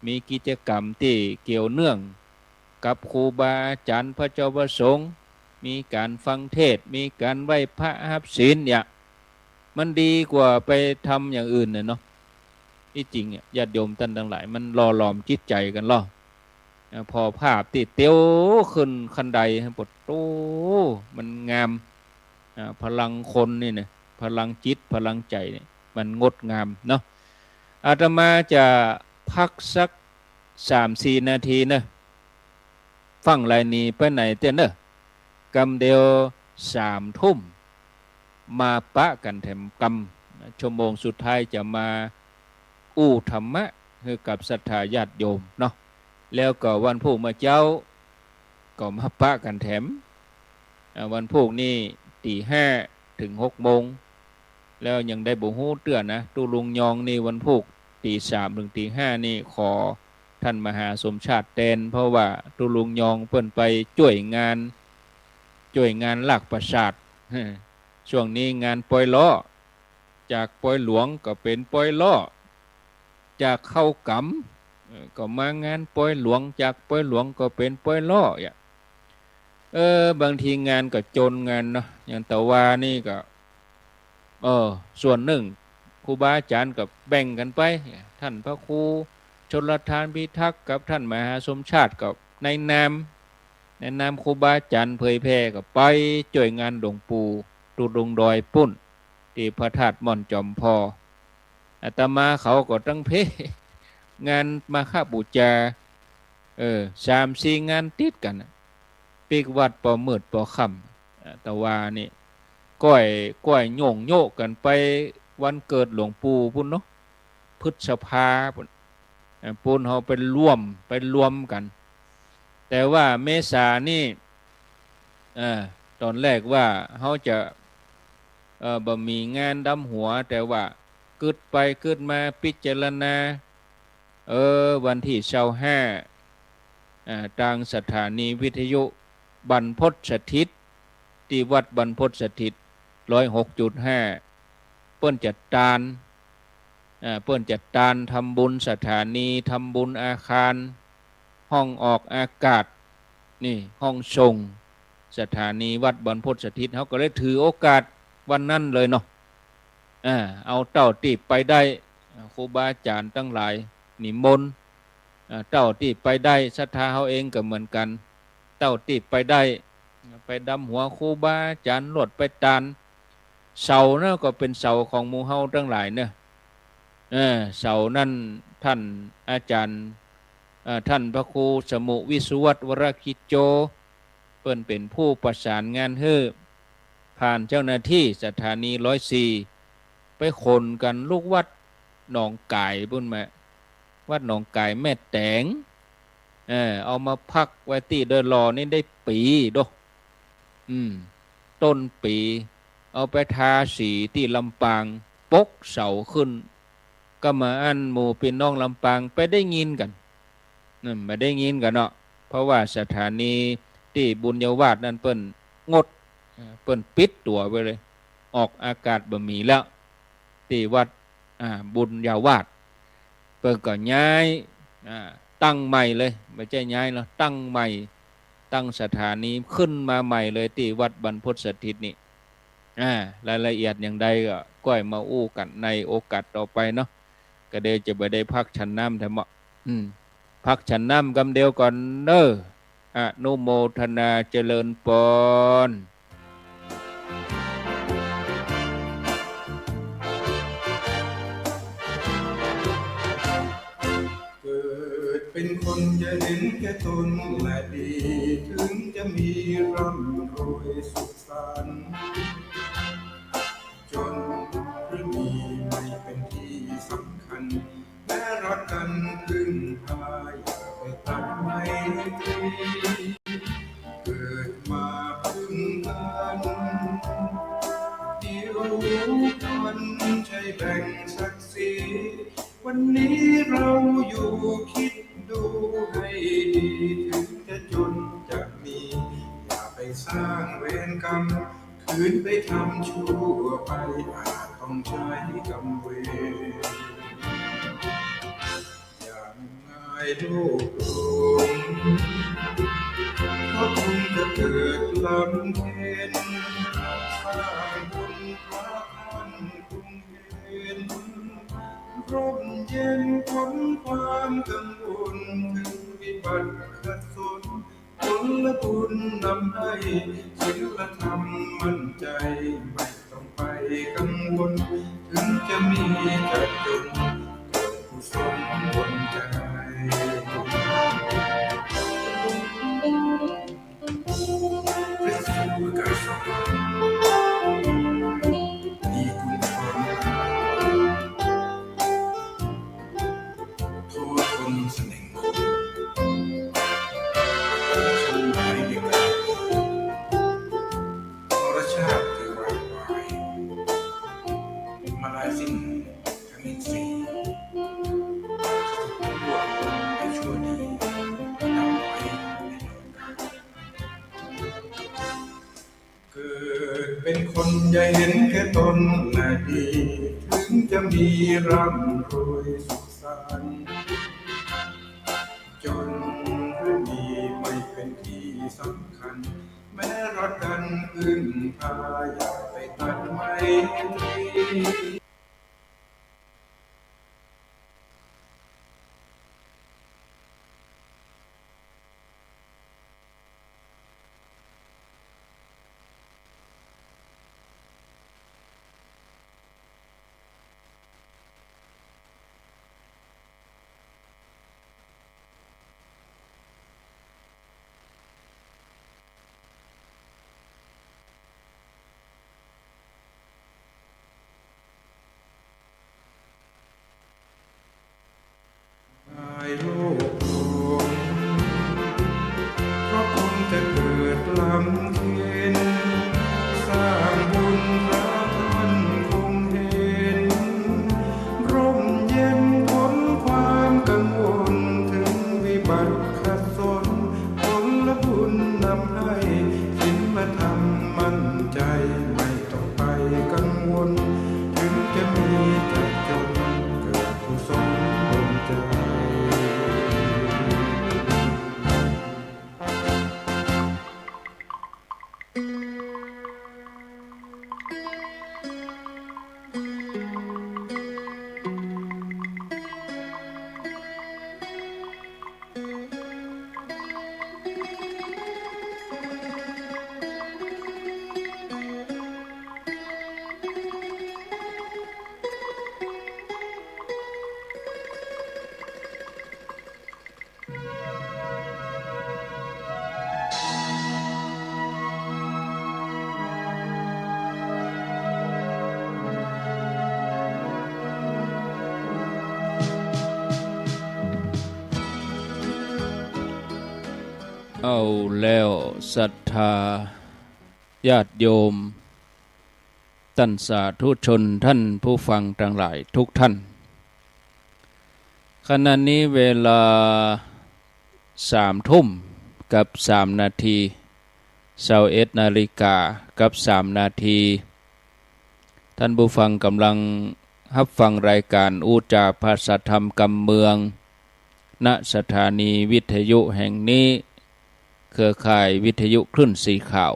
มีกิจกรรมตี้เกี่ยวเนื่องกับครูบาอาจ๋ารย์พระเจ้าพระสงฆ์ มีก๋านฟังเทศน์ มีก๋านไหว้พระฮับศีล เนี่ย มันดีกว่าไปทำอย่างอื่นน่ะเนาะ ตี้จริงอะ ญาติโยมต้านตังหลาย มันหล่อหลอมจิตใจ๋กั๋นลอ อ่า ผ่อภาพตี้เตียวขึ้นคันได ปะโธ่ มันงาม อ่า พลังคนนี่นะ พลังจิต พลังใจ๋นี่ มันงดงามเนาะ อาตมาจะพักสักสามสี่นาทีเนาะ ฟั่งลายหนีไปไหนเตี้ยเนาะ กำเดียวสามทุ่ม มาปะกั๋นแถมกำ ชั่วโมงสุดท้ายจะมาอู้ธรรมะหื้อกับศรัทธาญาติโยมเนาะ แล้วก็วันพูกเมื่อเจ๊า ก็มาปะกั๋นแถม อ่า วันพูกนี่ตี๋ห้าเถิงหกโมง แล้วยังได้บ่ฮู้เตื้อนะ ตุ๊ลุงยองนี่วันพูกตี๋สามเถิงตี๋ห้านี่ขอต้านมหาสมชาติแตน เพราะว่าตุ๊ลุงยองเปิ้นไปจ้วยงาน จ้วยงานลากประสาท ช่วงนี้งานปอยล้อ จากปอยหลวงก็เป๋นปอยล้อ จากเข้ากำ เอ่อ ก็มางานปอยหลวง จากปอยหลวงก็เป๋นปอยล้อ อย่าง เออ บางทีงานก็จนงานเนาะ อย่างตะวานี่ก็ เออ ส่วนนึ่งครูบาอาจ๋ารย์ก็แบ่งกั๋นไป ต้านพระครูชลทานพิทักษ์กับต้านมหาสมชาติก็ในนาม ในนามครูบาอาจ๋ารย์เผยแผ่ก็ไปจ้วยงานหลวงปู่ตุ๊ลุงดอยปุ้น ตี้พระธาตุม่อนจอมพอ อาตมาเขาก็ตึงเพ่งานมาฆบูชา เออ สามสี่งานติดกั๋นน่ะ ปิ๊กวัดปอมืดปอค่ำ อ่า ตะวานี่ ก้อย ก้อยโย่งโยะกั๋นไปวันเกิดหลวงปู่ปุ้นเนาะ พฤษภาปุ้น อ่า ปุ้นเฮาไปร่วม ไปรวมกั๋น แต่ว่าเมษานี่ อ่า ต๋อนแรกว่าเฮาจะ เอ่อ บ่มีงานดำหัว แต่ว่ากึ๊ดไปกึ๊ดมาพิจารณา เออ วันตี้ซาวห้า อ่า ตางสถานีวิทยุบรรพตสถิต ตี้วัดบรรพตสถิต ร้อยหกจุดห้า เปิ้นจัดตาน อ่า เปิ้นจัดตานทำบุญสถานี ทำบุญอาคาร ห้องออกอากาศ นี่ ห้องส่งสถานีวัดบรรพตสถิต เฮาก็เลยถือโอกาสวันนั้นเลยเนาะ อ่า เอาเต้าตี้ไปได้ อ่า ครูบาอาจ๋ารย์ตังหลายนิมนต์ อ่า เต้าตี้ไปได้ ศรัทธาเฮาเองก็เหมือนกั๋น เต้าตี้ไปได้ ไปดำหัวครูบาอาจ๋ารย์ ลวดไปตาน เสาเนาะ ก็เป๋นเสาของหมู่เฮาตังหลายเนาะ เออ เสานั้นต้านอาจ๋ารย์ เอ่อ ต้านพระครูสมุห์วิสุวัฒน์ วรกิจโจ เปิ้นเป๋นผู้ประสานงานหื้อ ผ่านเจ้าหน้าตี้สถานีร้อยสี่ ไปขนกั๋นลูกวัดหนองก๋ายปุ้นมา วัดหนองก๋ายแม่แต๋ง เออ เอามาพักไว้ตี้ดอยหล่อนี่ได้ปี๋โด อืม ต้นปี๋ เอาไปทาสีตี้ลำปาง ปกเสาขึ้น ก็มาอั้นหมู่ปี้น้องลำปางไปได้ยินกั๋น นั่น บ่ได้ยินกั๋นเนาะ เพราะว่าสถานีตี้บุญญาวาสนั่นเปิ้นงด เอ่อ เปิ้นปิดตั๋วไปเลย ออกอากาศบ่มีแล้ว ตี้วัด อ่า บุญญาวาส เปิ้นก็ย้าย อ่า ตั้งใหม่เลย บ่ใจ้ย้ายเนาะ ตั้งใหม่ ตั้งสถานีขึ้นมาใหม่เลยตี้วัดบรรพตสถิตนี่ อ่า รายละเอียดอย่างใดก็ก้อยมาอู้กั๋นในโอกาสต่อไปเนาะ ก็เดี๋ยวจะบ่ได้พักฉันน้ำแถมเนาะ อืม พักฉันน้ำกำเดียวก่อนเน้อ อนุโมทนาเจริญปอน เกิดเป๋นคนอย่าเห็นแก่ต๋นและดี ถึงจะมีร่ำรวยสุขสันต์ จนหรือมีไม่เป๋นตี้สำคัญ แม้รักกั๋นพึ่งพาอย่าไปตัดไมตรี เกิดมาพึ่งกั๋น เดี๋ยววันใช่แบ่งศักดิ์ศรี วันนี้เราอยู่คิดดูให้ดี ถึงจะจนจะมี อย่าไปสร้างเวรกรรม คืนไปทำชั่วไป อาจต้องใช้กรรมเวร อย่างง่ายโลกหลง ก็คงจะเกิดลำเค็ญ สร้างบุญพระท่านคงเห็น ร่มเย็นพ้นความกังวล ถึงวิ บัติขัดสน ผลบุญนำให้ศีลธรรมมั่นใจ ไม่ต้องไปกังวล ถึงจะมีจะจน เกิดกุศลบนใจ ดีคุณธร โทษคนเสน่ห์ คนหมายเด็ก มรชาติคือความตาย มาลายสิ้นทั้งอินทรีย์ ชั่วในชั่วดี นำไปในโลกา เกิดเป็นคนอย่าเห็นแก่ตนและดี ถึงจะมีร่ำรวยสุขสันต์ จนหรือมีไม่เป็นที่สำคัญ แม้รักกันพึ่งพา อย่าไปตัดไมตรี ตายโลกหลง เพราะคนจะเกิดลำเค็ญ สร้างบุญพระท่านคงเห็น ร่มเย็นพ้นความกังวล ถึงวิบัติขัดสน ผลบุญนำให้ศีลธรรมมั่นใจ ไม่ต้องไปกังวล ถึงจะมีจะจน เกิดกุศลดลใจ เอาแล้วศรัทธาญาติโยม ต้านสาธุชน ต้านผู้ฟังตังหลายกู้ต้าน ขณะนี้เวลาสามทุ่มกับสามนาที ซาวเอ็ดนาฬิกากับสามนาที ต้านผู้ฟังก่ำลังฮับฟังรายก๋านอู้จ๋าภาษาธรรมกำเมือง ณ สถานีวิทยุแห่งนี้ เครือข่ายวิทยุคลื่นสีขาว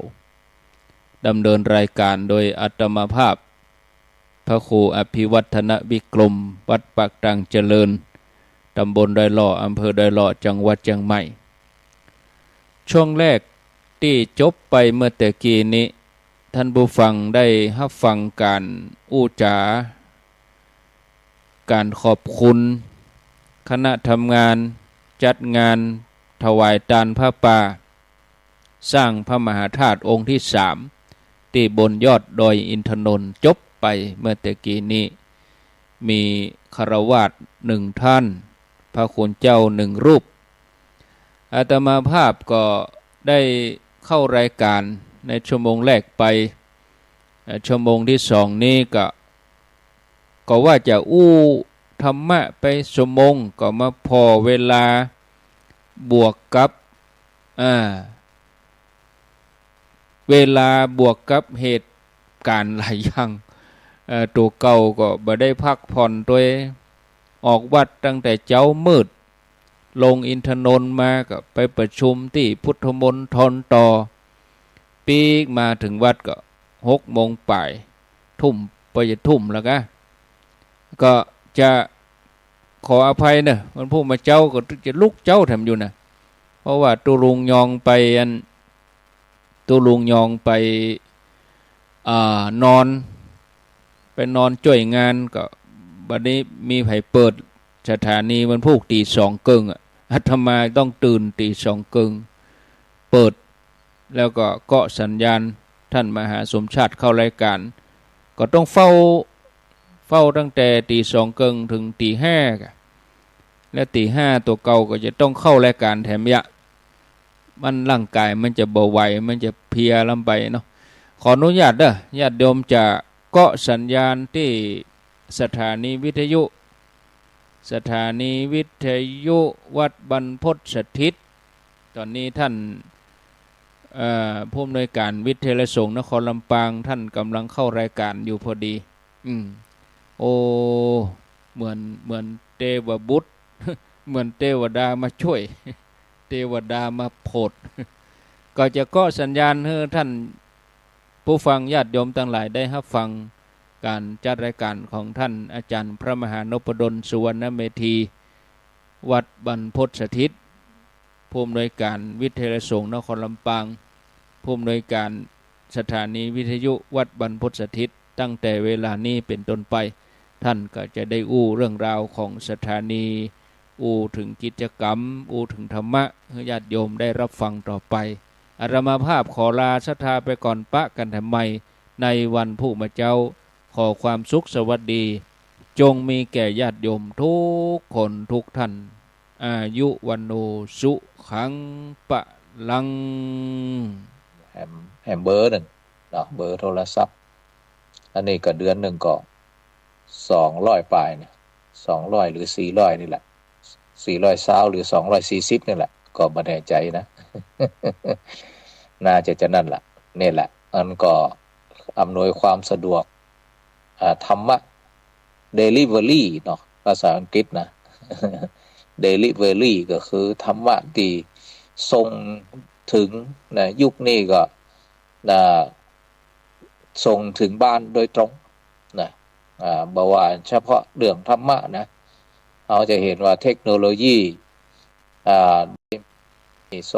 ดำเนินรายก๋านโดยอาตมาภาพ พระครูอภิวัฒนวิกรม วัดปากตางเจริญ ตำบลดอยหล่อ อำเภอดอยหล่อ จังหวัดเจียงใหม่ ช่วงแรกตี้จบไปเมื่อแต่กี้นี้ ต้านผู้ฟังได้ฮับฟังก๋านอู้จ๋า ก๋านขอบคุณคณะทำงานจัดงานถวายตานผ้าป่า สร้างพระมหาธาตุองค์ตี้สาม ตี้บนยอดดอยอินทนนท์ จบไปเมื่อแต่กี้นี้ มีฆราวาสหนึ่งท่าน พระคุณเจ้าหนึ่งรูป อาตมาภาพก็ได้เข้ารายก๋านในชั่วโมงแรกไป เอ่อ ชั่วโมงตี้สองนี้ก็ ก็ว่าจะอู้ธรรมะไปชั่วโมง ก็มาผ่อเวลาบวกกับ อ่า เวลาบวกกับเหตุก๋ารณ์หลายอย่าง เอ่อ ตั๋วเก่าก็บ่ได้พักผ่อนตวย ออกวัดตั้งแต่เจ๊ามืด ลงอินทนนท์มาก็ไปประชุมตี้พุทธมณฑลต่อ ปิ๊กมาเถิงวัดก็หกโมงป๋าย ทุ่ม ปะจะทุ่มแล้วกะ ก็จะขออภัยเน่อ วันพุธมาเจ๊าก็จะลุกเจ๊าแถมอยู่นะ เพราะว่าตุ๊ลุงยองไปอัน ตุ๊ลุงยองไป อ่า นอน ไปนอนจ้วยงาน ก็บัดนี้มีใผเปิดสถานีวันพูกตี๋สองเกิ่งอะ อาตมาต้องตื่นตี๋สองเกิ่ง เปิด แล้วก็เกาะสัญญาณ ท่านมหาสมชาติเข้ารายการ ก็ต้องเฝ้า เฝ้าตั้งแต่ตี๋สองเกิ่งเถิงตี๋ห้ากะ และตี๋ห้าตั๋วเก่าก็จะต้องเข้ารายการแถมเยียะ มันร่างกายมันจะบ่ไหว มันจะเพลียล้ำไปเนาะ ขออนุญาตเด้อ ญาติโยมจะเกาะสัญญาณตี้สถานีวิทยุ สถานีวิทยุวัดบรรพตสถิต ต๋อนนี้ท่าน เอ่อ ผู้อำนวยการวิทยาลัยสงฆ์นครลำปาง ท่านก่ำลังเข้ารายการอยู่พอดี อืม โอ้ เหมือน เหมือนเตวบุตร เหมือนเตวดามาจ้วย เตวดามาโผด ก็จะเกาะสัญญาณหื้อท่านผู้ฟังญาติโยมตังหลายได้ฮับฟังก๋านจัดรายก๋านของท่านอาจ๋ารย์พระมหานพดล สุวรรณเมธี วัดบรรพตสถิต ผู้อำนวยการวิทยาลัยสงฆ์นครลำปาง ผู้อำนวยการสถานีวิทยุวัดบรรพตสถิต ตั้งแต่เวลานี้เป๋นต้นไป ท่านก็จะได้อู้เรื่องราวของสถานี อู้เถิงกิจกรรม อู้เถิงธรรมะ หื้อญาติโยมได้ฮับฟังต่อไป อาตมาภาพขอลาศรัทธาไปก่อน ปะกั๋นแถมใหม่ในวันพูกมาเจ๊า ขอความสุขสวัสดี จงมีแก่ญาติโยมทุกคนทุกท่าน อายุวัณโณสุขังพะลัง แหม แหมเบอร์นึ่งเนาะ เบอร์โทรศัพท์ อันนี้ก็เดือนนึ่งก็สองร้อยป๋ายเนี่ย สองร้อยหรือสี่ร้อยนี่แหละ สี่ร้อยซาวหรือสองร้อยสี่สิบนี่แหละ ก็บ่แน่ใจ๋นะ น่าจะจะนั่นแหละ นี่แหละ อันก็อำนวยความสะดวก อ่า ธรรมะ เดลิเวอรี่เนาะ ภาษาอังกฤษนะ เดลิเวอรี่ก็คือธรรมะตี้ส่งเถิงนะ ยุคนี้ก็ นะ ส่งเถิงบ้านโดยตรงนะ อ่า บ่ว่าเฉพาะเรื่องธรรมะนะ เฮาจะหันว่าเทคโนโลยี อ่า ส่ง